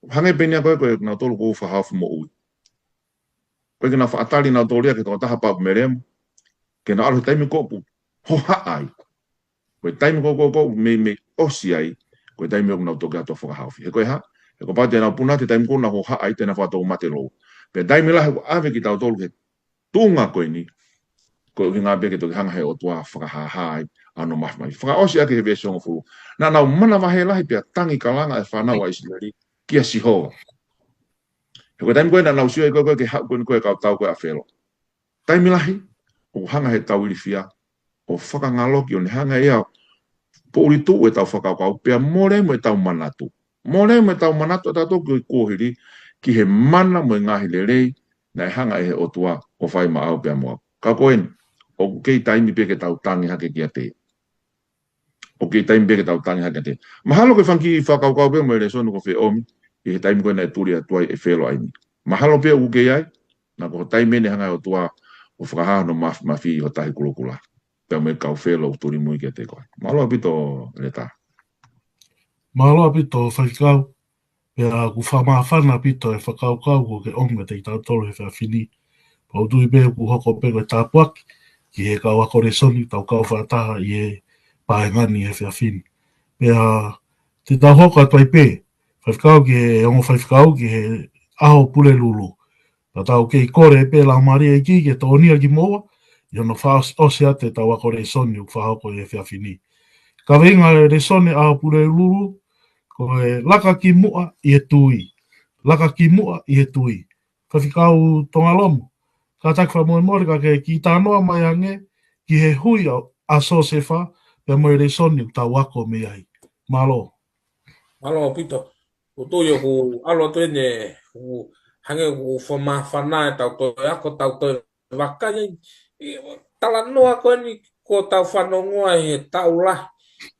Hangē pē eni ia ko ē, ko kinautolu ʻoku fakahaofi moʻui. ʻOku ʻikai ke nau faʻa tali nautolu ia ki he tokotaha pāpu melemo, ke nau ʻalu he taimi ko ē ʻoku hohaʻa ai. Ko e taimi ko ē ʻoku meimei ʻosi ai, ko e taimi ʻoku nau toki ʻalu ʻo fakahaofi. He ko e hā? He kapau te nau puna atu he taimi ko ē ʻoku nau hohaʻa ai, te nau fakatoumate lōua. Pea taimi lahi ʻoku ʻave kitautolu ki he tuʻunga ko eni, ko e ʻuhinga pē ke toki hanga he ʻOtua fakahāhā ai ʻa hono māfimafi. Fakaʻosi ʻaki he veesi hongofulu, naʻa nau manavahē lahi pea tangi kalanga e fānau ʻa ʻIsileli kia Sihova. He ko e taimi ko ē naʻa nau sio ai ko ē, ko ē ki he haʻu ko eni ko ē e kau tau ko ē ʻa Felo. Taimi lahi ʻoku hanga he tau ilifia ʻo fakangaloki ʻo ne hanga ia ʻo poʻuli tuʻu e tau fakakaukau pea mole mo e tau manatu. Mole mo e tau manatu ʻa tautolu ko e kuohili ki he mana mo e ngaahi lelei naʻe hanga ʻe he ʻOtua ʻo fai maʻau pea mo au. Ka ko eni, ʻoku kei taimi pē ke tau tangi hake kiate ia. ʻOku kei taimi pē ke tau tangi hake kiate ia. Mahalo ko e fanga kiʻi fakakaukau pē mo e lēsoni ʻoku ou fie ʻomi ʻi he taimi ko ē naʻe tuli atu ai e Felo ʻa eni. Mahalo pē ʻoku kei ai, naʻa ko e taimi eni ʻe hanga he ʻOtua ʻo fakahā hono māfimafi ʻi ho Tahi Kulokula, pea mo e kau Felo ʻoku tuli mui kiate koe. Mālō ʻaupito, Leta. Mālō ʻaupito, Faifekau. Pea ʻoku fakamāfana ʻaupito e fakakaukau ʻoku ke ʻomai kiate kitautolu he efiafi ni. Pea ʻoku ou tui pē ʻoku hoko pē ko e tāpuaki ki he kau ako lēsoni, tau kau fakataha ʻi he paenga ni he efiafi ni. Pea te tau hoko atu ai pē, Faifekau, ki he ongo faifekau, ki he ʻaho Pulelulu. Pea tau kei kole pē Laumālie ʻEiki ke tokoni kiate kimoua ʻi hono fakaʻosi atu e tau ako lēsoni ʻoku fakahoko he efiafi ni. Kaveinga e lēsoni ʻaho Pulelulu, ko e laka ki muʻa ʻi he tui. Laka ki muʻa ʻi he tui. Faifekau Tongalomu, kātaki fakamolemole ka ke kiʻi talanoa mai ange ki he hui ʻa, ʻa Siosefa, pea mo e lēsoni ʻoku tau ako mei ai. Mālō. Mālō ʻaupito. ʻOku ou tui ʻoku ʻalu atu eni, ʻoku hangē ʻoku fakamāfana e tau toe ako, tau toe vakai ai. ʻI, talanoa ko eni kuo tau fanongoa he taʻu lahi.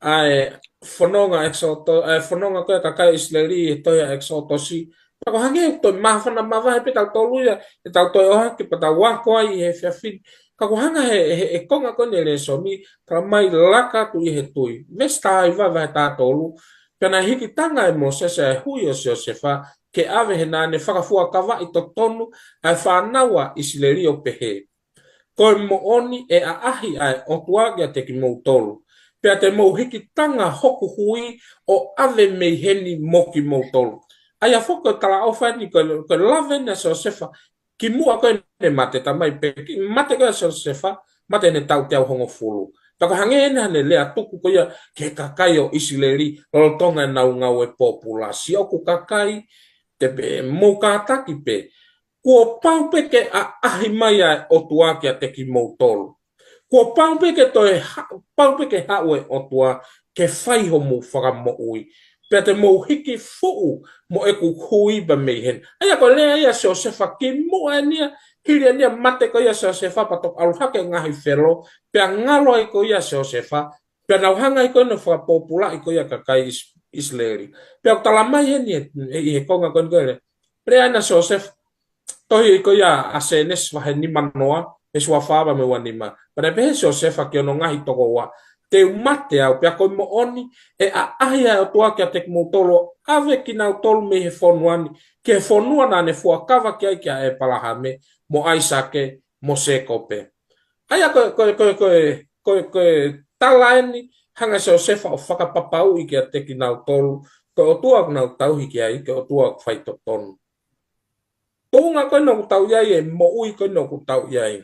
ʻA e fononga ʻEkisoto, ʻa e fononga ko ē ʻa e kakai ʻIsileli he tohi ʻa ʻEkisotosi. Pea ʻoku hangē ʻoku toe māfana mavahe pē tautolu ia, ʻe tau toe ʻohake pea tau ako ai he efiafi ni. Ka ʻoku hanga he, he, he konga ko eni e lēsoni, tala mai laka atu ʻi he tui. Veesi taha hiva vahe taha tolu, pea naʻe hikitanga ʻe Mōsese ʻa e hui ʻo Siosefa, ke ʻave he naʻa ne fakafuakavaʻi totonu ʻa e fānau ʻa ʻIsileli ʻo pehē, Ko e moʻoni ʻe ʻaʻahi ʻa e ʻOtua kiate kimoutolu, pea te mou hiki tanga hoku hui ʻo ʻave mei heni mo kimoutolu. ʻA ia foki ko e talaʻofa eni, ko e, ko e lave ʻa Siosefa, kimuʻa ko ʻene mate, talamai pē, kiʻi mate ko ia ʻa Siosefa, mate ʻene taʻu teau hongofulu. Pea ko e hangē eni haʻane lea tuku ko ia ki he kakai ʻo ʻIsileli, lolotonga ʻenau ngāue pōpula. Siʻoku kakai, te pē mou kātaki pē, kuo pau pē ke ʻaʻahi mai ʻa e ʻOtua kiate kimoutolu. Kuo pau pē ke toe ha-, pau pē ke haʻu e ʻOtua ke fai homou fakamoʻui. Pea te mou hiki fuʻu mo ʻeku hui pea mei heni. ʻA ia ko e lea ia ʻa Siosefa kimuʻa eni ia, hili eni ia mate ko ia ʻa Siosefa pea toki ʻalu hake e ngaahi Felo, pea ngalo ai ko ia ʻa Siosefa, pea nau hanga ai ko ē ʻo fakapōpulaʻi ko ia e kakai ʻIs-, ʻIsileli. Pea ʻoku talamai heni ʻi he, ʻi he konga ko eni ko e lea. Lea eni ʻa Siosefa, tohi ko ia ʻa Sēnesi vahe nimanoa, veesi uafā mo e uanima. Pea naʻe pehē ʻe Siosefa ki hono ngaahi tokoua, te u mate au, pea ko e moʻoni, ʻe ʻaʻahi ʻa e ʻOtua kiate kimoutolu, ʻave kinautolu mei he fonua ni, ki he fonua naʻa ne fuakava ki ai kia ʻĒpalahame, mo ʻAisake, mo Sēkope. ʻA ia ko e, ko e, ko e, ko e, ko e, ko e tala eni, hanga ʻe Siosefa ʻo fakapapauʻi kiate kinautolu, ko e ʻOtua ʻoku nau tauhi ki ai, ko e ʻOtua ʻoku faitotonu. Tuʻunga ko eni ʻoku tau ʻi ai, e moʻui ko eni ʻoku tau ʻi ai.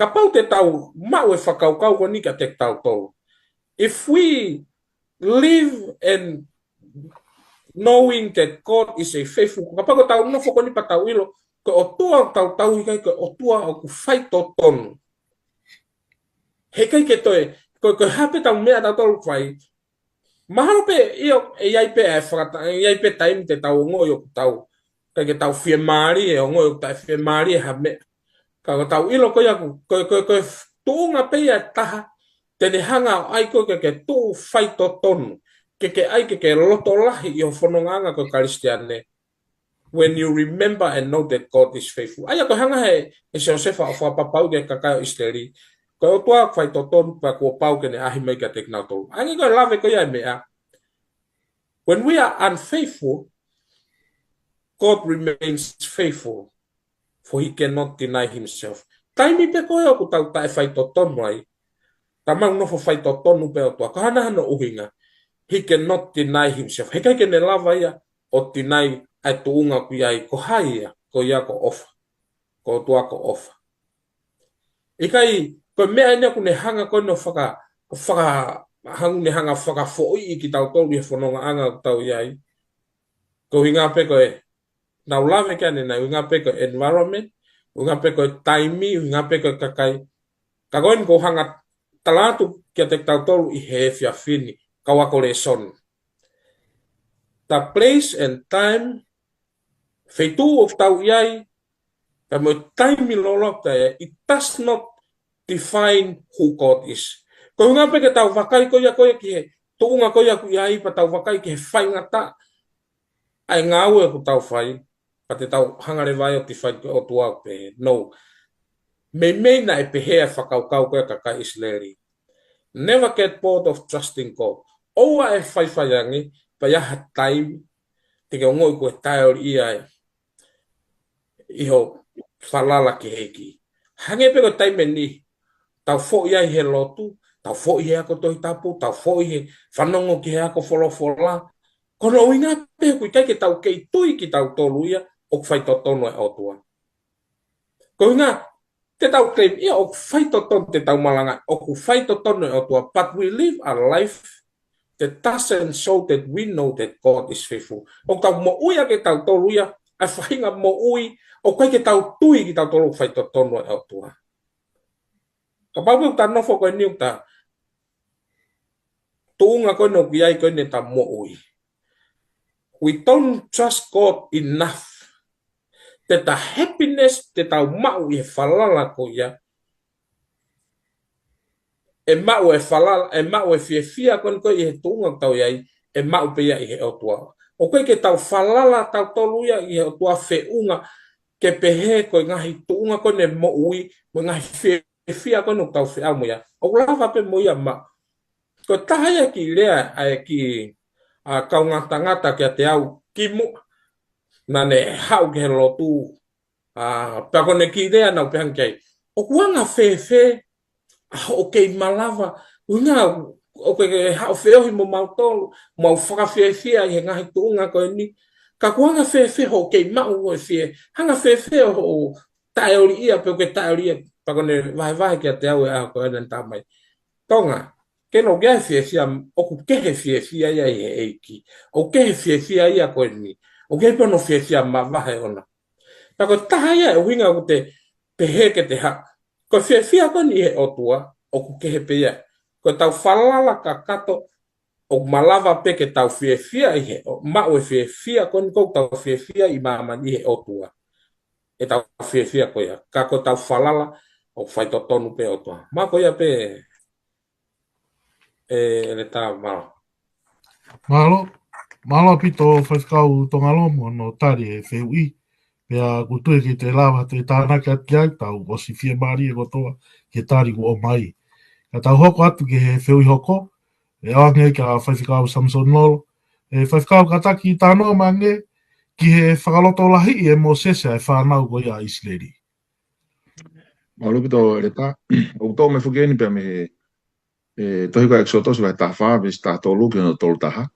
Kapau te tau maʻu e fakakaukau ko eni kiate kitautolu. If we live and knowing that God is a faithful, kapau ko ʻetau nofo ko eni pea tau ʻilo, ko e ʻOtua ʻoku tau tauhi ki ai, ko e ʻOtua ʻoku faitotonu. Heʻikai ke toe, ko, ko e hā pē ʻetau meʻa ʻoku tau fai, mahalo pē ʻio, ʻe ʻi ai pē ʻa e fakata-, ʻe ʻi ai pē taimi te tau ongoʻi ʻoku tau, ʻikai ke tau fiemālie, ongoʻi ʻoku taʻefiemālie ha meʻa. Ka ko ʻetau ʻilo ko ia ʻoku, ko, ko, ko e tuʻunga pē ia ʻe taha, te ne hanga ʻo ʻai koe ke, ke tuʻu faitotonu, ke, ke ʻai ke, ke loto lahi ʻi ho fonongaʻanga ko e Kalisitiane. When you remember and know that God is faithful. ʻA ia ko e hanga ʻe, ʻe Siosefa ʻo fakapapauʻi ki he kakai ʻo ʻIsileli, ko e ʻOtua ʻoku faitotonu pea kuo pau ke ne ʻaʻahi mai kiate kinautolu. Hangē ko e lave ko ia e meʻa. When we are unfaithful, God remains faithful, for he cannot deny himself. Taimi pē ko ē ʻoku tau taʻefaitotonu ai, tau maʻu nofo faitotonu pē ʻOtua, ko e hā nai hono ʻuhinga? He cannot deny himself. Heʻikai ke ne lava ia ʻo deny ʻa e tuʻunga ʻoku ʻi ai, ko hai ia, ko ia ko ʻOfa. Ko e ʻOtua ko ʻOfa. ʻIkai, ko e meʻa eni ʻoku ne hanga ko ē ʻo faka-, faka-, hanga ne hanga fakafoʻi kitautolu ʻi he fonongaʻanga ʻoku tau ʻi ai. Ko e ʻuhinga pē ko e, naʻa ku lave ki ai ʻanenai, ʻuhinga pē ko e environment, ʻuhinga pē ko e taimi, ʻuhinga pē ko e kakai. Ka ko eni ʻoku ou hanga tala atu kiate kitautolu ʻi he efiafi ni, kau ako lēsoni. The place and time, feituʻu ʻoku tau ʻi ai, pea mo e taimi loloto ʻoku tau ʻi ai, it does not define who God is. Ko e ʻuhinga pē ke tau vakai ko ia ko ia ki he tuʻunga ko ia ʻoku ʻi ai pea tau vakai ki he faingataʻa ʻa e ngāue ʻoku tau fai, pea te tau hanga leva ai ʻo define ko e ʻOtua ʻoku pehē. No. Meimei naʻe pehē ʻa e fakakaukau ko ē ʻa e kakai ʻIsileli. Never get bored of trusting God. ʻOua ʻe faifai ange, pea ʻi ai ha taimi, te ke ongoʻi ko e taʻeoli ia ʻi ho falala ki he ʻEiki. Hangē pē ko e taimi ni, tau foʻi ai he lotu, tau foʻi he ako Tohi Tapu, tau foʻi he fanongo ki he ako folofola. Ko hono ʻuhinga pē ʻoku ʻikai ke tau kei tui kitautolu ia ʻoku faitotonu e ʻOtua. Ko e ʻuhinga, te tau claim ia ʻoku faitotonu, te tau malanga ʻoku faitotonu e ʻOtua, but we live a life that doesn't show that we know that God is faithful. ʻOku tau moʻui ʻa kitautolu ia, ʻa e faʻahinga moʻui, ʻoku ʻikai ke tau tui kitautolu ʻoku faitotonu e ʻOtua. Kapau pē ʻoku ta nofo ko eni ʻoku ta tuʻunga ko eni ʻoku ʻi ai ko eni ʻeta moʻui. We don't trust God enough. Te ta happiness, te tau maʻu ʻi he falala ko ia. ʻE maʻu e falala, ʻe maʻu e fiefia ko eni ko ē ʻi he tuʻunga ʻoku tau ʻi ai, ʻe maʻu pē ia ʻi he ʻOtua. ʻOku ʻikai ke tau falala tautolu ia ʻi he ʻOtua feʻunga, ke pehē ko e ngaahi tuʻunga ko eni e moʻui, mo e ngaahi fiefia ko eni ʻoku tau feʻao mo ia. ʻOku lava pē mo ia maʻu. Ko e taha ia e kiʻi lea ʻa e kiʻi, ʻa, kaungā tangata kiate au kimuʻa naʻa ne haʻu ki he lotu, ʻa, pea ko ʻene kiʻi lea naʻa ku pehē ange ki ai, ʻoku anga fēfē ʻa hoʻo kei malava, ʻuhinga, ʻoku ke haʻu ʻo feohi mo mautolu, mau fakafiefia ʻi he ngaahi tuʻunga ko eni. Ka ʻoku hanga fēfē hoʻo kei maʻu ʻo e fie, hanga fēfē hoʻo taʻeoliʻia pe ʻoku ke taʻeoliʻia, pea ko ʻene vahevahe kiate au ʻi he ʻaho ko ena naʻe tā mai. Tonga, ke nau ke fiefia, ʻoku kehe fiefia ia ʻi he ʻEiki. ʻOku kehe fiefia ia ko eni. ʻOku kehe pē hono fiefia mavahe ʻona. Pea ko e taha ia e ʻuhinga ʻoku te pehē ke te haʻu. Ko e fiefia ko eni ʻi he ʻOtua, ʻoku kehe pē ia. Ko ʻetau falala kakato, ʻoku malava pē ke tau fiefia ʻi he, ʻo maʻu e fiefia ko eni ʻoku tau fiefia ʻi māmani ʻi he ʻOtua. ʻEtau fiefia ko ia, ka ko ʻetau falala, ʻoku faitotonu pē ʻOtua. Mā ko ia pē, ʻe, ʻEletā, mālō. Mālō, mālō ʻaupito Faifekau Tongalomu hono tali e fehuʻi. Pea ʻoku ou tui ʻe kei toe lava ʻo tānaki atu ki ai, tau ʻosi fiemālie kotoa ki he tali kuo ʻomai. Ka tau hoko atu ki he fehuʻi hoko, ʻe ʻoange kia Faifekau Samson Lolo. ʻE Faifekau, kātaki talanoa mai angē ki he fakalotolahiʻi ʻe Mōsese ʻa e fānau ko ia ʻa ʻIsileli. Mālō ʻaupito ʻEletā, ʻoku toʻo mai foki eni pea mei he, ʻe, tohi ko ʻEkisoto vahe taha fā, veesi taha tolu ki hono tolu taha.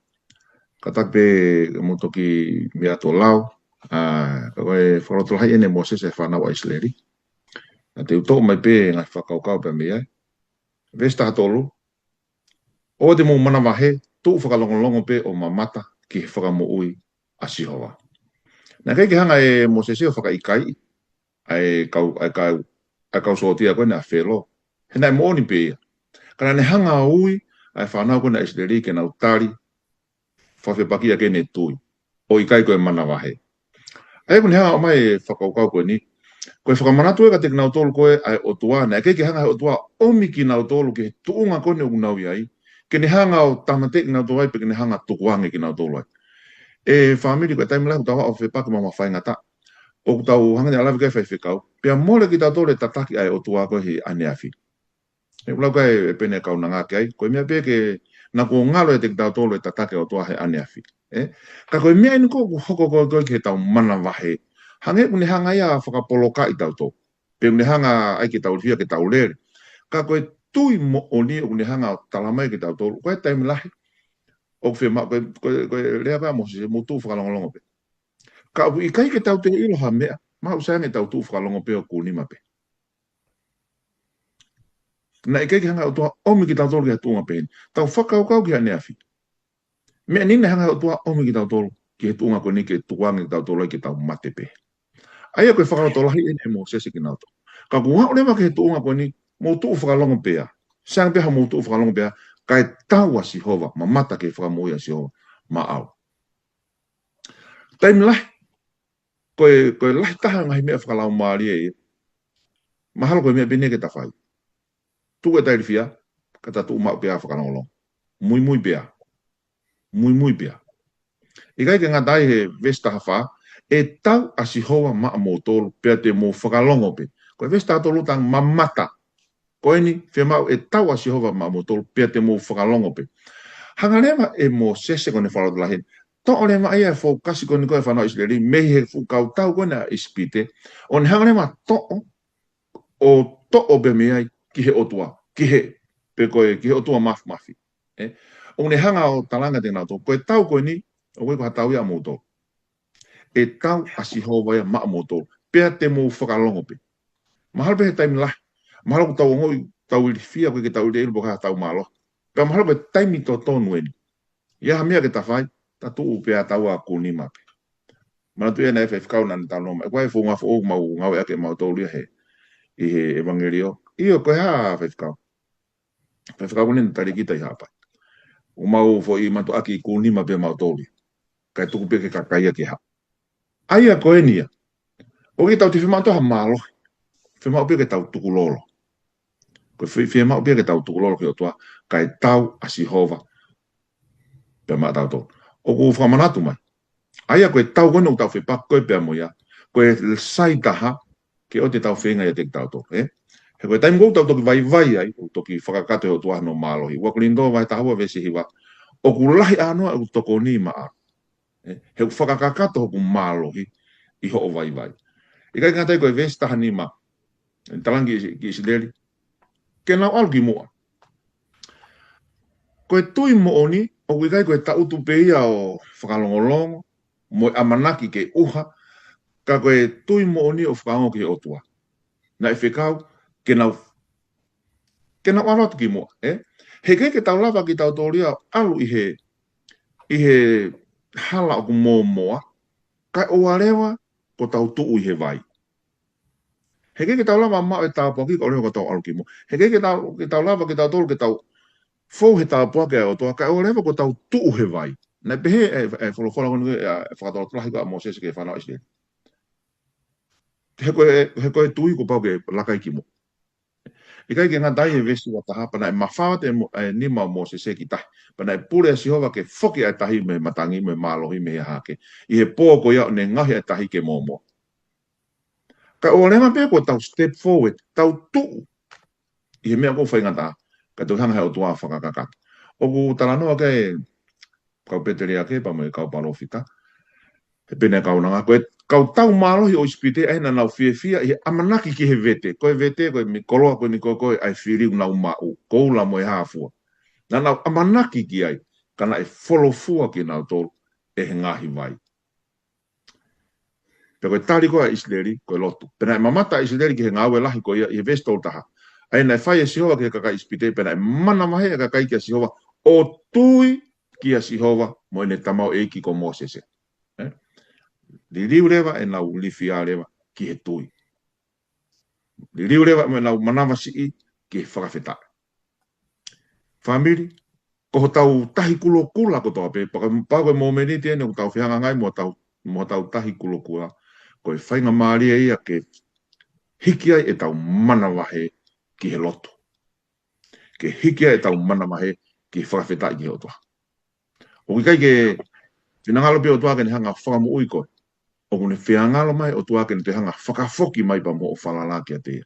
Kātaki pē mou toki meʻa atu ʻo lau, ʻa, ka ko e fakalotolahiʻi eni ʻe Mōsese ʻa e fānau ʻa ʻIsileli. Naʻa te u toʻo mai pē ngaahi fakakaukau pea mei ai. Veesi taha tolu, ʻoua te mou manavahē, tuʻu fakalongolongo pē ʻo mamata ki he fakamoʻui ʻa Sihova. Naʻe ʻikai ke hanga ʻe Mōsese ʻo fakaʻikaiʻi ʻa e kau, ʻa e kau, ʻa e kau sōtia ko eni ʻa Felo. He naʻe moʻoni pē ia. Ka naʻa ne hanga ʻo ui ʻa e fānau ko eni ʻa ʻIsileli ke nau tali, fakafepakiʻi ʻaki ʻene tui, ʻo ʻikai ko e manavahē. ʻA ia ʻoku ne hanga ʻo ʻomai e fakakaukau ko eni, ko e fakamanatu ē kiate kinautolu ko ē ʻa e ʻOtua, naʻe ʻikai ke hanga ʻe he ʻOtua ʻomi kinautolu ki he tuʻunga ko eni ʻoku nau ʻi ai, ke ne hanga ʻo tāmateʻi kinautolu ai, pe ke ne hanga ʻo tukuange kinautolu ai. ʻE fāmili, ko e taimi lahi ʻoku tau aʻu ʻo fepaki mo e faingataʻa, ʻoku tau hanga ʻo lave ki ai Faifekau, pea mole kitautolu e tataki ʻa e ʻOtua ko ē he ʻaneafi. ʻE, ʻoku lau ʻe he pene kaunanga ki ai, ko e meʻa pē ke naʻa kuo ngalo ʻiate kitautolu e tataki ʻa e ʻOtua he ʻaneafi. ʻE? Ka ko e meʻa eni ʻoku hoko ko ē ki heʻetau manavahē. Hangē ʻoku ne hanga ia ʻo fakapolokaʻi kitautolu. Pe ʻoku ne hanga ai ke tau ilifia ke tau lele. Ka ko e tui moʻoni ʻoku ne hanga ʻo talamai kiate kitautolu. Ko e taimi lahi, ʻoku fiemaʻu, ko e, ko e, ko e lea pē ʻa Mōsese, mou tuʻu fakalongolongo pē. Ka ʻoku ʻikai ke tau toe ʻilo ha meʻa, mahalo sai ange ʻetau tuʻu fakalongo pē ʻo kū nima pē. Naʻe ʻikai ke hanga ʻe he ʻOtua ʻomi kitautolu ki he tuʻunga pehē ni. Tau fakakaukau ki he ʻaneafi. Meʻa ni naʻe hanga ʻe he ʻOtua ʻomi kitautolu ki he tuʻunga ko eni ke tukuange kitautolu ai ke tau mate pē. ʻA ia ko e fakalotolahiʻi eni ʻe Mōsese kinautolu. Ka kuo aʻu leva ki he tuʻunga ko eni, mou tuʻu fakalongo pē ā. Sai ange pē haʻamou tuʻu fakalongo pē ā, kae tau ʻa Sihova, mamata ki he fakamoʻui ʻa Sihova maʻau. Taimi lahi, ko e, ko e lahi taha ngaahi meʻa fakalaumālie ia. Mahalo ko e meʻa pē eni ke ta fai. Tuku ʻeta ilifia, ka ta tuʻu maʻu pē ā fakalongolongo. Muimui pē ā. Muimui pē ā. ʻIkai ke ngata ai he veesi taha fā, ʻe tau ʻa Sihova maʻamoutolu, pea te mou fakalongo pē. Ko e veesi taha tolu, tau mamata. Ko eni, fiemaʻu ʻe tau ʻa Sihova maʻamoutolu, pea te mou fakalongo pē. Hanga leva ʻe Mōsese ko ʻene fakalotolahiʻi eni. Toʻo leva ia e fōkasi ko eni ko ē ʻa e fānau ʻIsileli, mei he fuʻu kau tau ko ena ʻa ʻIsipite. ʻO ne hanga leva ʻo toʻo, ʻo toʻo pē mei ai ki he ʻOtua, ki he, pe ko e, ki he ʻOtua Māfimafi. ʻE? ʻO ne hanga ʻo talaange kiate kinautolu, ko e tau ko eni, ʻoku ʻikai ko ha tau ia ʻamoutolu. ʻE tau ʻa Sihova ia maʻamoutolu. Pea te mou fakalongo pē. Mahalo pē he taimi lahi. Mahalo ʻoku tau ongoʻi, tau ilifia, ʻoku ʻikai ke tau ʻiloʻilo pe ko e hā ʻetau mālohi. Pea mahalo ko e taimi totonu eni. ʻI ai ha meʻa ke ta fai, ta tuʻu pē ā taua ʻo kū nima pē. Manatuʻi ʻa e faifekau naʻa ne talanoa mai. Ko e founga foʻou mau ngāueʻaki ʻe mautolu ia he, ʻi he ʻevangeliō. ʻIo, ko e hā faifekau. Faifekau ko eni naʻe tali kita ʻi Haʻapai. ʻOku mau foʻi mātuʻaki kū nima pē mautolu ia. Kae tuku pē ke kakai ia ke haʻu. ʻA ia ko eni ia. ʻOku ʻikai ke tau toe fiemaʻu ha mālohi. Fiemaʻu pē ke tau tukulolo. Ko e fie-, fiemaʻu pē ke tau tukulolo ki he ʻOtua, kae tau ʻa Sihova pea maʻatautolu. ʻOku ou fakamanatu mai. ʻA ia ko e tau ko eni ʻoku tau fepaki ko ē pea mo ia. Ko e sai taha, ke ʻoua te tau feinga ʻiate kitautolu, ē? He ko e taimi ko ē ʻoku tau toki vaivai ai, ʻoku toki fakakakato ʻe he ʻOtua hono mālohi. Ua Kolinitō vahe taha ua veesi hiva. ʻOku lahi ʻānoa ʻoku tokoni maʻa. Ē? He ʻoku fakakakato hoku mālohi ʻi hoʻo vaivai. ʻIkai ke ngata ai ko e veesi taha nima. Talaange ki, ki ʻIsileli. Ke nau ʻalu ki muʻa. Ko e tui moʻoni, ʻoku ʻikai ko e taʻutu pē ia ʻo fakalongolongo, mo e ʻamanaki ke ʻuha, ka ko e tui moʻoni ʻo fakaongo ki he ʻOtua. Naʻe fekau, ke nau, ke nau ʻalu atu ki muʻa, ē? He ʻikai ke tau lava kitautolu ia ʻalu ʻi he, ʻi he hala ʻoku mōmoa, kae ʻoua leva, ko tau tuʻu ʻi he vai. He ʻikai ke tau lava maʻu e tāpuaki, kae ʻoua leva ko tau ʻalu ki muʻa. He ʻikai ke tau, ke tau lava kitautolu, ke tau fou he tāpuaki ʻa e ʻOtua, kae ʻoua leva ko tau tuʻu he vai. Naʻe pehē, e, e, folofola ko eni, e, e, fakatotolahi ko ē ʻa Mōsese ki he fānau ʻIsileli. He ko e, he ko e tui kuo pau ke laka ki muʻa. ʻIkai ke ngata ai he veesi ua taha, pea naʻe mafao atu e mo-, e nima ʻo Mōsese ki tahi. Pea naʻe pule ʻa Sihova ke foki ʻa e tahi mei he matangi, mei he mālohi, mei he hahake. ʻI he pō ko ia ʻo ne ngaohi ʻa e tahi ke mōmoa. Kae ʻoua leva pē ko tau step forward, tau tuʻu ʻi he meʻa ʻoku faingataʻa, kae toki hanga he ʻOtua ʻo fakakakato. ʻOku talanoa ki ai e kau pēteliake pea mo e kau palōfita. He pehē ʻe he kaunanga, ko e kau tau mālohi ʻo ʻIsipite ʻa ia naʻa nau fiefia ʻi he ʻamanaki ki he vete. Ko e vete, ko e meʻi koloa ko eni ko ē, ko ē ʻa e fili ʻoku nau maʻu, koula mo e hā fua. Naʻa nau ʻamanaki ki ai, ka naʻe folofua kinautolu ʻe he ngaahi vai. Pea ko e tali ko ē ʻa ʻIsileli, ko e lotu. Pea naʻe mamata ʻa ʻIsileli ki he ngāue lahi ko ia ʻi he veesi tolu taha. ʻA ia naʻe fai ʻe Sihova ki he kakai ʻIsipite, pea naʻe manavahē ʻa e kakai kia Sihova, ʻo tui kia Sihova mo ʻene tamaioʻeiki ko Mōsese. Ē? Liliu leva ʻenau ilifia leva ki he tui. Liliu leva mo ʻenau manavasiʻi ki he fakafetaʻi. Fāmili, ko hotau Tahi Kulokula kotoa pē, pea ko e, pea ko e mōmeniti eni ʻoku tau fehangahangai mo hotau, mo hotau Tahi Kulokula, ko e faingamālie ia ke hiki ai ʻetau manavahē ki he lotu. Ke hiki ai ʻetau manavahē ki he fakafetaʻi ki he ʻOtua. ʻOku ʻikai ke finangalo pē ʻOtua ke ne hanga ʻo fakamoʻui koe. ʻOku ne finangalo mai ʻOtua ke ne toe hanga ʻo fakafoki mai pea mo hoʻo falala kiate ia.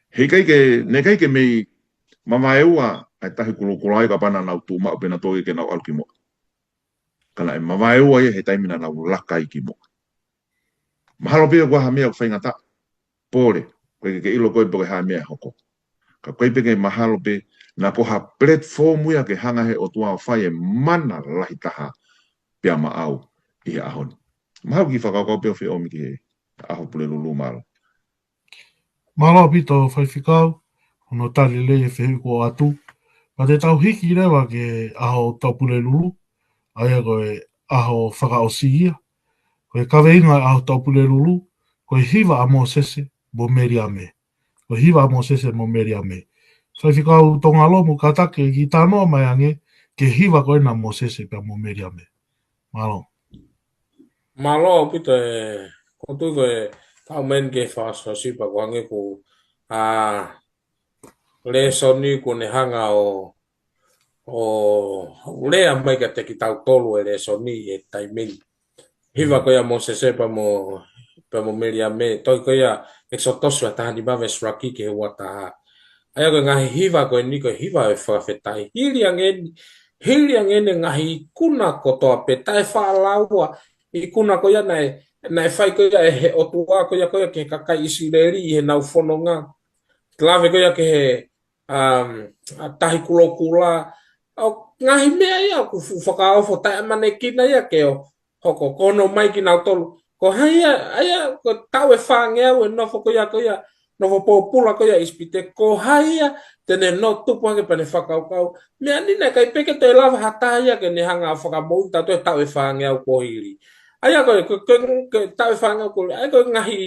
He ʻikai ke, naʻe ʻikai ke mei mavaeua ʻa e Tahi Kulokula ia kapau naʻa nau tuʻu maʻu pē nautolu ia ke nau ʻalu ki muʻa. Ka naʻe mavaeua ia he taimi naʻa nau laka ai ki muʻa. Mahalo pē ʻoku ʻi ai ha meʻa ʻoku faingataʻa. Pole, ʻoku ʻikai ke ke ʻilo koe pe ko e hā e meʻa ʻe hoko. Ka ʻoku ʻikai pē ke mahalo pē, naʻa ko ha platform ia ke hanga he ʻOtua ʻo fai e mana lahi taha pea maʻau ʻi he ʻaho ni. Mahalo kiʻi fakakaukau pē ʻo fie ʻomi ki he ʻAho Pulelulu, mālō. Mālō ʻaupito Faifekau, hono tali lelei e fehuʻi kuo ʻoatu. Pea te tau hiki leva ki he ʻAho Taʻu Pulelulu, ʻa ia ko e ʻaho fakaʻosi ia. Ko e kaveinga ʻo e ʻAho Taʻu Pulelulu, ko e hiva ʻa Mōsese mo Meliame. Ko e hiva ʻa Mōsese mo Meliame. Faifekau Tongalo, mou kātaki ke kiʻi talanoa mai ange ki he hiva ko ena ʻa Mōsese pea mo Meliame. Mālō. Mālō ʻaupito e, ʻoku ou tui ko e taumeni ke fakasosipa ko e hangē ko e, ā, lēsoni kuo ne hanga ʻo, ʻo lea mai kiate kitautolu e lēsoni he taimi ni. Hiva ko ia ʻa Mōsese pea mo, pea mo Meliame, tohi ko ia ʻEkisoto ua taha nima veesi ʻuluaki ki he ua taha. ʻA ia ko e ngaahi hiva ko eni ko e hiva ʻo e fakafetaʻi. Hili ange eni, hili ange eni e ngaahi ikuna kotoa pē, taʻefaʻalaua ikuna ko ia naʻe, naʻe fai ko ia ʻe he ʻOtua ko ia ko ia ki he kakai ʻIsileli ʻi heʻenau fononga. Lave ko ia ki he, um, ʻa e Tahi Kulokula. ʻO ngaahi meʻa ia ʻoku fuʻu fakaofo, taʻeʻamanekina ia ke ʻo hoko, ko hono ʻomai kinautolu. Ko hai ia, ʻa ia, ko e taʻu ʻe fāngeau e nofo ko ia, ko ia, nofo pōpula ko ia ʻi ʻIsipite. Ko hai ia te ne nofo tupu hake pea ne fakakaukau. Meʻa ni naʻe ʻikai pē ke toe lava ha taha ia ke ne hanga ʻo fakamoʻui kitautolu he taʻu ʻe fāngeau kuo hili. ʻA ia ko e, ko e, ko e, ko e taʻu ʻe fāngeau kuo hili. ʻA ia ko e ngaahi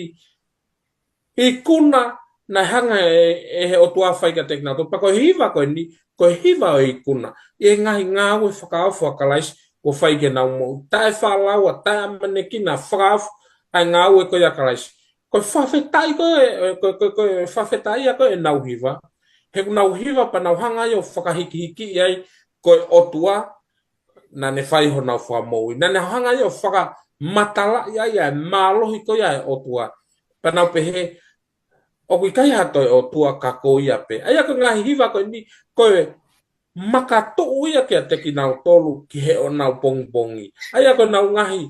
ikuna naʻe hanga ʻe, ʻe he ʻOtua ʻo fai kiate kinautolu. Pea ko e hiva ko eni, ko e hiva ʻo e ikuna. ʻI he ngaahi ngāue fakaofo ʻa Kalaisi kuo fai ki heʻenau moʻui. Taʻefaʻalaua, taʻeʻamanekina, fakaofo ʻa e ngāue ko ia ʻa Kalaisi. Ko e fakafetaʻi ko ē, ko e, ko e, ko e fakafetaʻi ia ko ē ʻenau hiva. He ʻoku nau hiva pea nau hanga ai ʻo fakahikihikiʻi ai ko e ʻOtua naʻa ne fai honau fakamoʻui. Naʻa ne hanga ai ʻo fakamatalaʻi ai ʻa e mālohi ko ia ʻo e ʻOtua. Pea nau pehē, ʻoku ʻikai ha toe ʻOtua ka ko ia pē. ʻA ia ko e ngaahi hiva ko eni, ko e makatuʻu ia kiate kinautolu ki heʻenau pongipongi. ʻA ia ko ʻenau ngaahi,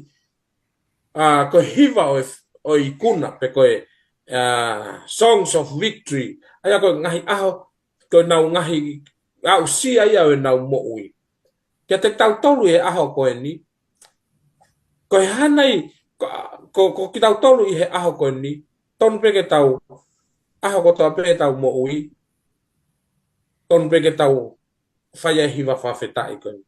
ā, ko e hiva ʻo e, ʻo e ikuna, pe ko e, ā, songs of victory. ʻA ia ko e ngaahi ʻaho, ko ʻenau ngaahi, aʻusia ia ʻo ʻenau moʻui. Kiate kitautolu ʻi he ʻaho ko eni, ko e hā nai, ko, ko, ko kitautolu ʻi he ʻaho ko eni, tonu pē ke tau, ʻaho kotoa pē ʻetau moʻui, tonu pē ke tau fai ʻa e hiva fakafetaʻi ko eni.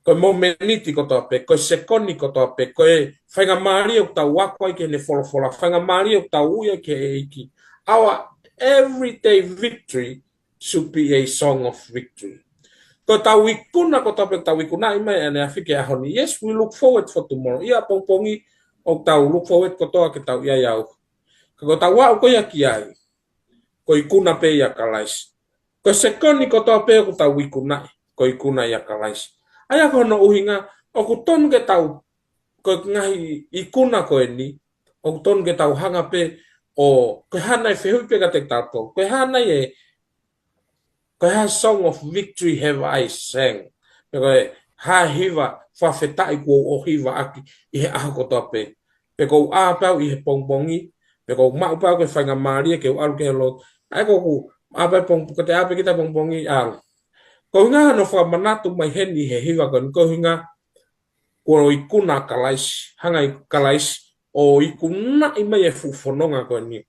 Ko e momeniti kotoa pē, ko e sekoni kotoa pē, ko e faingamālie ʻoku tau ako ai ki heʻene folofola, faingamālie ʻoku tau ui ai ki he ʻEiki. Our everyday victory should be a song of victory. Ko ʻetau ikuna kotoa pē, tau ikunaʻi mai ʻaneafi ki he ʻaho ni. Yes, we look forward for tomorrow. ʻI he pongipongi ʻoku tau look forward kotoa ke tau ʻi ai ʻauha. Ka ko ʻetau aʻu ko ia ki ai, ko e ikuna pē ʻia Kalaisi. Ko e sekoni kotoa pē ʻoku tau ikunaʻi, ko e ikuna ʻia Kalaisi. ʻA ia ko hono ʻuhinga, ʻoku tonu ke tau, ko e ngaahi ikuna ko eni, ʻoku tonu ke tau hanga pē ʻo, ko e hā nai e fehuʻi pē kiate kitautolu, ko e hā nai e, ko e hā e song of victory have I sang? Pe ko e hā e hiva fakafetaʻi kuo u ʻohiva ʻaki ʻi he ʻaho kotoa pē. Pe ʻoku ou ʻā pē au ʻi he pongipongi, pe ʻoku ou maʻu pē au ki he faingamālie ke u ʻalu ki he lotu. ʻA ia ko ʻeku ʻā pē pongipongi, ko ʻete ʻā pē kita pongipongi ʻalu. Ko e ʻuhinga hono fakamanatu mai heni he hiva ko eni, ko e ʻuhinga kuo ikuna ʻa Kalaisi, hanga ʻe Kalaisi ʻo ikunaʻi mai e fuʻu fononga ko eni.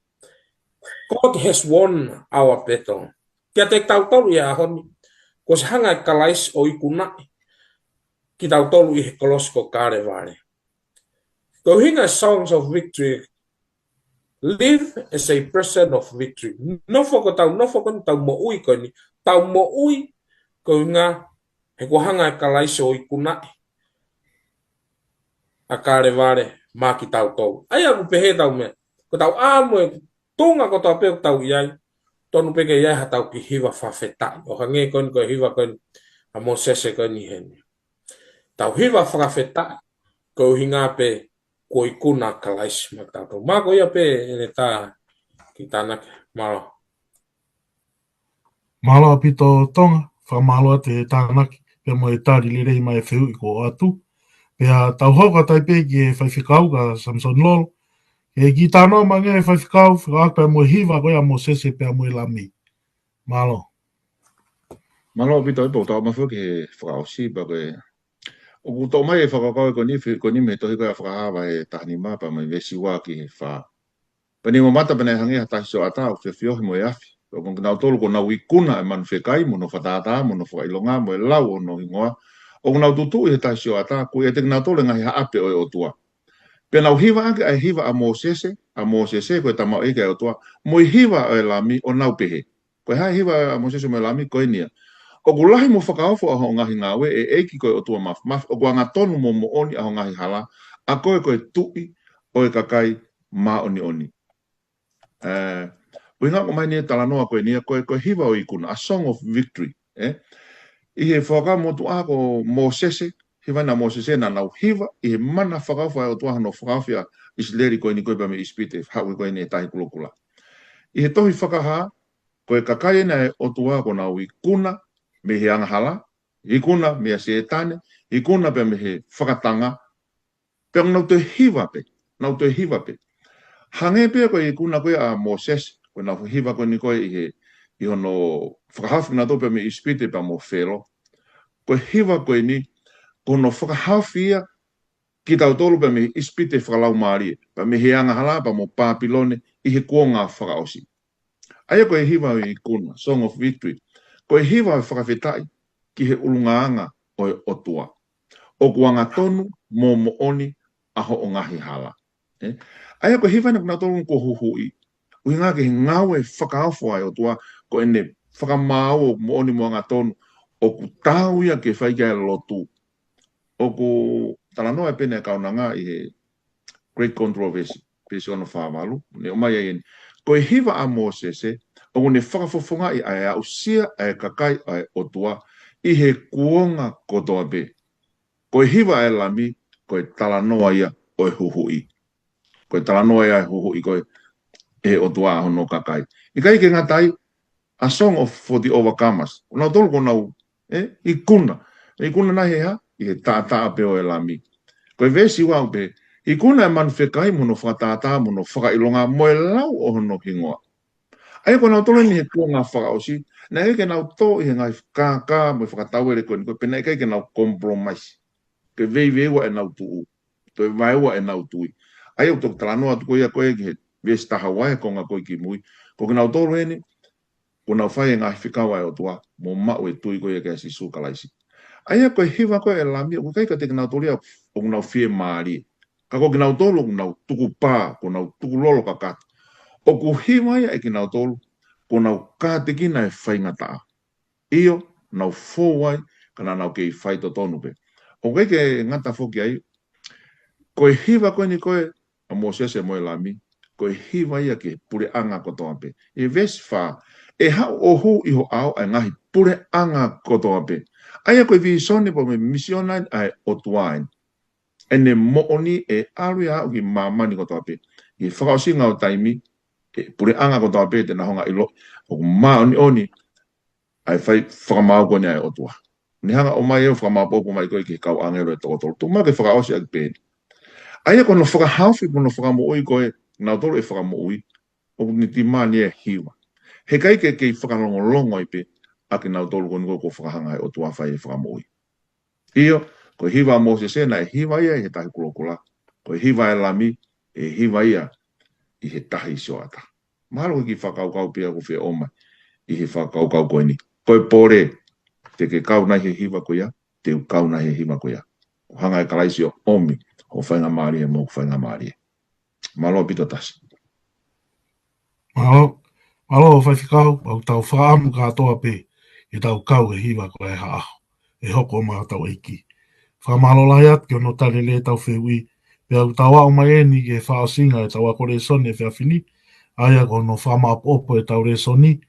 God has won our battle. Kiate kitautolu ʻi he ʻaho ni, kuo ʻosi hanga ʻe Kalaisi ʻo ikunaʻi kitautolu ʻi he kolosi ko Kalevale. Ko e ʻuhinga e songs of victory, live as a person of victory. Nofo ko ʻetau nofo ko eni, tau moʻui ko eni, tau moʻui ko e ʻuhinga he kuo hanga ʻe Kalaisi ʻo ikunaʻi ʻa Kalevale maʻa kitautolu. ʻA ia ʻoku pehē ʻetau meʻa, ko ʻetau ʻā mo e tuʻunga kotoa pē ʻoku tau ʻi ai, tonu pē ke ʻi ai haʻatau kiʻi hiva fakafetaʻi. ʻO hangē ko eni ko e hiva ko eni ʻa Mōsese ko eni heni. Tau hiva fakafetaʻi, ko e ʻuhinga pē kuo ikuna ʻa Kalaisi maʻa kitautolu. Mā ko ia pē ʻEletā, kiʻi tānaki, mālō. Mālō ʻaupito Tonga, fakamālō atu he tānaki, pea mo e tali lelei mai e fehuʻi kuo ʻoatu. Pea tau hoko atu ai pē ki he faifekau ko Samson Lolo. Ke kiʻi talanoa mai ange faifekau, fekauʻaki pea mo e hiva ko ia ʻa Mōsese pea mo e Lami. Mālō. Mālō ʻaupito, ʻe pau tau mafua ki he fakaʻosi, pea ko e ʻoku toʻo mai e fakakaukau ko eni, fe-, ko eni mei he tohi ko ia Fakahā vahe taha nima pea mei he veesi ua ki he fā. Pea ne mamata pea ne hangē ha tahi sioʻata ʻoku feofiohi mo e afi. Pea ko kinautolu kuo nau ikuna e manu fekai mo hono fakatātā, mo hono fakaʻilonga, mo e lau ʻo hono hingoa, ʻoku nau tutuʻu ʻi he tahi sioʻata, ʻoku ʻiate kinautolu e ngaahi haʻape ʻo e ʻOtua. Pea nau hiva ʻaki ʻa e hiva ʻa Mōsese, ʻa Mōsese ko e tamaioʻeiki ʻa e ʻOtua, mo e hiva ʻo e Lami ʻo nau pehē. Ko e hā e hiva ʻa Mōsese mo e Lami? Ko eni ia. ʻOku lahi mo fakaofo ʻa hoʻo ngaahi ngāue, ʻe ʻEiki ko e ʻOtua Māfimafi, ʻoku angatonu mo moʻoni ʻa hoʻo ngaahi hala, ʻa koe ko e Tuʻi ʻo e kakai māʻoniʻoni. ʻE, ʻuhinga ʻoku ʻomai ʻeni e talanoa ko eni ia, ko e, ko e hiva ʻo e ikuna, a song of victory, ē? ʻI he Fuakava Motuʻa ko Mōsese, hiva ʻena ʻa Mōsese, naʻa nau hiva ʻi he mana fakaofo ʻa e ʻOtua hono fakaofi ʻa ʻIsileli ko eni ko ē pea mei ʻIsipite, haʻu ko eni e Tahi Kulokula. ʻI he tohi Fakahā, ko e kakai ʻena ʻa e ʻOtua kuo nau ikuna mei he angahala, ikuna meia Sētane, ikuna pea mei he fakatanga, pea nau toe hiva pē, nau toe hiva pē. Hangē pē ko e ikuna ko ia ʻa Mōsese, ko ʻena hiva ko eni ko ē ʻi he, ʻi hono fakahaofi kinautolu pea mei ʻIsipite pea mo Felo. Ko e hiva ko eni, ko hono fakahaofi ia kitautolu pea mei ʻIsipite fakalaumālie, pea mei he angahala pea mo Pāpilone ʻi he kuonga fakaʻosi. ʻA ia ko e hiva ʻo e ikuna, song of victory. Ko e hiva ʻo e fakafetaʻi ki he ʻulungaanga ʻo e ʻOtua. ʻOku angatonu mo moʻoni ʻa hoʻo ngaahi hala. Ē? ʻA ia ko e hiva ʻena kinautolu kuo huhuʻi. ʻUhinga ki he ngāue fakaofo ʻa e ʻOtua, ko ʻene fakamaau ʻoku moʻoni mo angatonu, ʻoku taau ia ke fai ki ai e lotu. ʻOku talanoa e pehē ʻa e kaunanga ʻi he Great Controversy, peesi ono fā valu, ne ʻomai ai ʻeni. Ko e hiva ʻa Mōsese, ʻoku ne fakafofongaʻi ʻa e aʻusia ʻa e kakai ʻa e ʻOtua ʻi he kuonga kotoa pē. Ko e hiva ʻa e Lami, ko e talanoa ia ʻo e huhuʻi. Ko e talanoa ia ʻo e huhuʻi ko ē ʻe he ʻOtua ʻa hono kakai. ʻIkai ke ngata ai, a song of, for the overcomers. Ko nautolu kuo nau, ē, ikuna. Ikuna nai he hā? ʻI he taʻataʻa pē ʻo e Lami. Ko e veesi ua ʻoku pehē, ikuna e manu fekai mo hono fakatātā, mo hono fakaʻilonga, mo e lau ʻo hono hingoa. ʻA ia ko nautolu eni he kuonga fakaʻosi, naʻe ʻikai ke nau tō ʻi he ngaahi kākā mo e fakatauele ko eni ko ē, pea naʻe ʻikai ke nau compromise. Ke veiveiua ʻenau tuʻu, toe vaeua ʻenau tui. ʻA ia ʻoku toki talanoa atu ko ia ko ē ki he veesi taha ua ʻi he konga ko ē kimui. Ko kinautolu eni, kuo nau fai e ngaahi fekau ʻa e ʻOtua, mo maʻu e tui ko ia kia Sīsū Kalaisi. ʻA ia ko e hiva ko ē ʻa e Lami, ʻoku ʻikai kiate kinautolu ia ʻoku nau fiemālie. Ka ko kinautolu ʻoku nau tukupā, ʻoku nau tukulolo kakato. ʻOku hiva ia ʻe kinautolu, kuo nau kātekina e faingataʻa. ʻIo, nau fou ai, ka naʻa nau kei faitotonu pē. ʻOku ʻikai ke ngata foki ai, ko e hiva ko eni ko ē ʻa Mōsese mo e Lami, ko e hiva ia ki he puleʻanga kotoa pē. ʻI he veesi fā, ʻe haʻu ʻo hū ʻi ho ʻao ʻa e ngaahi puleʻanga kotoa pē. ʻA ia ko e vīsone pea mo e misiona ʻa e ʻOtua eni. ʻEne moʻoni ʻe ʻalu ia ʻo aʻu ki māmani kotoa pē. ʻI he fakaʻosinga ʻo taimi, ʻe puleʻanga kotoa pē te nau hanga ʻo ʻilo ʻoku māʻoniʻoni ʻa e fai fakamaau ko eni ʻa e ʻOtua. Ne hanga ʻo ʻomai e fakamāʻopoʻopo mai ko ē ki he kau ʻāngelo ʻe toko tolu. Tuku muʻa ke fakaʻosi ʻaki pē eni. ʻA ia ko hono fakahaofi, ko hono fakamoʻui ko ē, nautolu ʻe fakamoʻui, ʻoku ne tīmani e hiva. He ʻikai ke kei fakalongolongo ai pē ʻa kinautolu ko eni ko ē kuo fakahanga ʻe he ʻOtua fai e fakamoʻui. ʻIo, ko e hiva ʻa Mōsese naʻe hiva ia ʻi he Tahi Kulokula. Ko e hiva ʻa e Lami, ʻe hiva ia ʻi he Tahi Sioata. Mahalo ko e kiʻi fakakaukau pē ia ʻoku ou fie ʻomai ʻi he fakakaukau ko eni. Ko e pole, te ke kau nai he hiva ko ia, te u kau nai he hiva ko ia. Kuo hanga ʻe Kalaisi ʻo ʻomi ho faingamālie mo hoku faingamālie. Mālō ʻaupito Tasi. Mālō, mālō Faifekau, ʻoku tau fakaʻamu kātoa pē ke tau kau he hiva ko ē he ʻaho, ʻe hoko mai hotau ʻEiki. Fakamālō lahi atu ki hono tali lelei ʻetau fehuʻi, pea ʻoku tau aʻu mai eni ki he fakaʻosinga ʻetau ako lēsoni he efiafi ni, ʻa ia ko hono fakamāʻopoʻopo ʻetau lēsoni,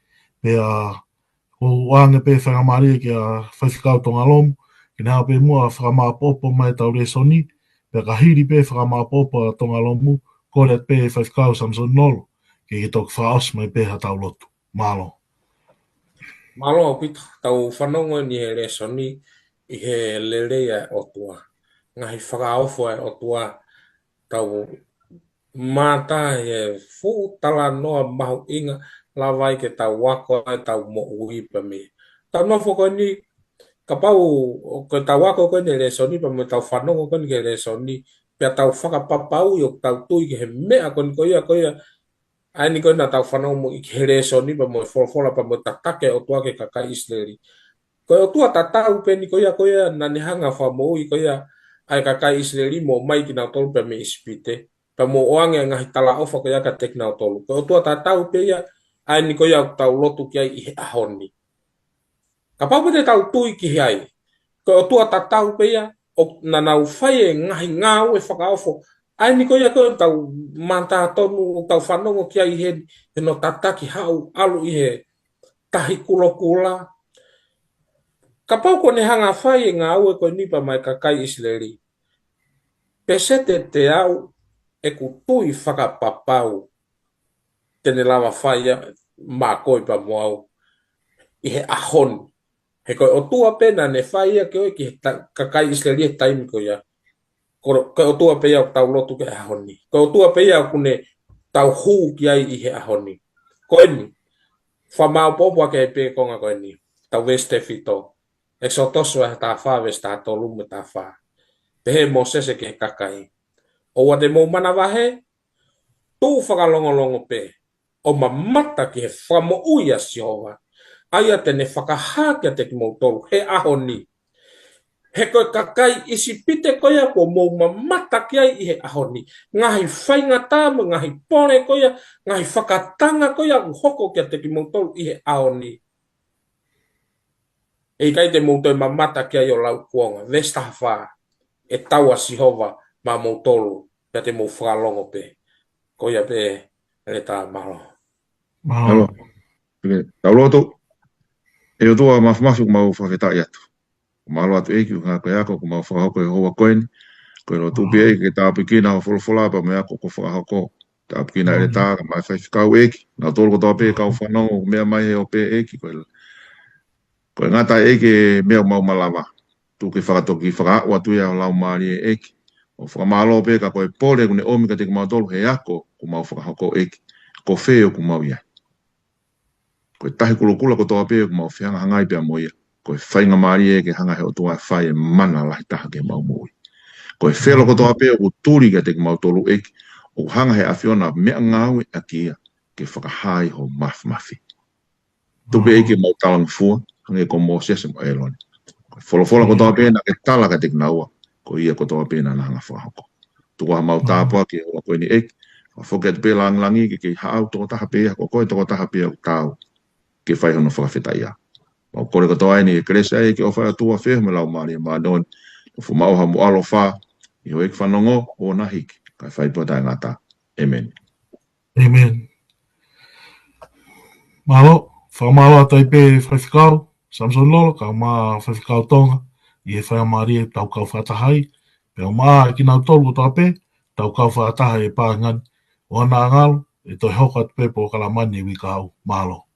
pea ʻoku ou ʻoange pē faingamālie kia Faifekau Tongalomu, ke ne hanga pē muʻa ʻo fakamāʻopoʻopo mai ʻetau lēsoni, pea ka hili pē fakamāʻopoʻopo ʻa Tongalomu, kole pē Faifekau Samisoni Nolo, ke ke toki fakaʻosi mai pē haʻatau lotu. Mālō. Mālō ʻaupito, tau fanongo eni he lēsoni ʻi he lelei ʻa e ʻOtua. Ngaahi fakaofo ʻa e ʻOtua, tau mātā he fuʻu talanoa mahuʻinga lava ai ke tau ako ai ʻetau moʻui pea mei. Tau nofo ko eni, kapau ko ʻetau ako ko eni lēsoni pea mo ʻetau fanongo ko eni ki he lēsoni, pea tau fakapapauʻi ʻoku tau tui ki he meʻa ko eni ko ia, ko ia, ʻa eni ko ē naʻa tau fanongo mo ia ki he lēsoni pea mo e folofola pea mo e tataki ʻa e ʻOtua ki he kakai ʻIsileli. Ko e ʻOtua tatau pē eni ko ia, ko ia naʻa ne hanga ʻo fakamoʻui ko ia ʻa e kakai ʻIsileli mo ʻomai kinautolu pea mei ʻIsipite. Pea mo ʻoange ʻa e ngaahi talaʻofa ko ia kiate kinautolu. Ko e ʻOtua tatau pē ia, ʻa eni ko ia ʻoku tau lotu ki ai ʻi he ʻaho ni. Kapau pē te tau tui ki ai, ko e ʻOtua tatau pē ia, ʻoku nau fai e ngaahi ngāue fakaofo. ʻA eni ko ia ko ē ʻoku tau mātā tonu, ʻoku tau fanongo ki ai he, he hono tataki haʻu ʻalu ʻi he Tahi Kulokula. Kapau kuo ne hanga ʻo fai e ngāue ko eni pea mo e kakai ʻIsileli, pēseti ʻe teau ʻeku tui fakapapau te ne lava ʻo fai ia maʻa koe pea mo au ʻi he ʻaho ni. He ko e ʻOtua pē naʻa ne fai ia ki he, ki he ta-, kakai ʻIsileli he taimi ko ia. Ko, ko e ʻOtua pē ia ʻoku tau lotu ki ai he ʻaho ni. Ko e ʻOtua pē ia ʻoku ne tau hū ki ai ʻi he ʻaho ni. Ko eni, fakamāʻopoʻopo ʻaki pē konga ko eni, tau veesi tefito. ʻEkisoto vahe taha fā, veesi taha tolu mo e taha fā. Pehē ʻe Mōsese ki he kakai, ʻoua te mou manavahē, tuʻu fakalongolongo pē ʻo mamata ki he fakamoʻui ʻa Sihova, ʻa ia te ne fakahā kiate kimoutolu he ʻaho ni. He ko e kakai ʻIsipite ko ia kuo mou mamata ki ai ʻi he ʻaho ni, ngaahi faingataʻa mo e ngaahi pole ko ia, ngaahi fakatanga ko ia ʻoku hoko kiate kimoutolu ʻi he ʻaho ni, ʻe ʻikai te mou toe mamata ki ai ʻo lauikuonga. Veesi taha fā, ʻe tau ʻa Sihova maʻamoutolu, pea te mou fakalongo pē. Ko ia pē, ʻEletā, mālō. Mālō. Mālō. ʻIo, tau lotu. ʻE ʻOtua Māfimafi, ʻoku mau fakafetaʻi atu. Mālō atu ʻEiki, ʻuhinga ko e ako kuo mau fakahoko he houa ko eni. Ko e lotu pē ʻEiki ke tāpuekina ho folofola pea mo e ako kuo fakahoko. Tāpuekina ʻEletā, kae ʻumaʻā e faifekau ʻEiki. Nautolu kotoa pē kau fanongo, meʻa mai he ope ʻEiki. Ko e, ko e ngata ʻEiki e meʻa ʻoku mau malava. Tuku ke fakatoki fakaaʻu atu ia ho Laumālie ʻEiki. ʻOku fakamālō pē ka ko e pole kuo ne ʻomi kiate kimautolu he ako kuo mau fakahoko ʻEiki. Ko fē ʻoku mau ʻi ai? Ko e Tahi Kulokula kotoa pē ʻoku mau fehangahangai pea mo ia, ko e faingamālie ke hanga he ʻOtua ʻo fai e mana lahi taha ki heʻemau moʻui. Ko e felo kotoa pē ʻoku tuli kiate kimautolu, ʻEiki, ʻoku hanga he ʻAfiona ʻo meʻangāueʻaki ia ke fakahā ai ho māfimafi. Tuku pē, ʻEiki, ke mau talangofua hangē ko Mōsese mo ʻĒlone. Ko e folofola kotoa pē naʻa ke tala kiate kinaua, ko ia kotoa pē naʻa na hanga ʻo fakahoko. Tuku ā haʻamau tāpuaki he ʻaho ko eni, ʻEiki, fakafoki atu pē langilangi ke kei haʻu tokotaha pē ia, ko koe tokotaha pē ia ʻoku taau ke fai hono fakafetaʻia. Mau kole kotoa eni ʻi he kelesi ʻa e ʻEiki, ʻofa ʻa e ʻOtua, feohi mo e Laumālie Māʻoniʻoni, nofo maʻu ʻa e ʻOtua mo ʻaloʻofa ʻi he ʻEiki, fanongo ʻo na hiki, kae fai pē ʻo taʻengata. ʻĒmeni. ʻĒmeni. Mālō, fakamālō atu ai pē Faifekau Samisoni Lolo, kae ʻumaʻā Faifekau Tonga, ʻi he faingamālie ʻetau kau fakataha ai, pea ʻumaʻā kinautolu kotoa pē ʻoku tau kau fakataha he pānga ni, ʻoua naʻa ngalo, ʻe toe hoko atu pē polokalama ni he uike kahaʻu. Mālō.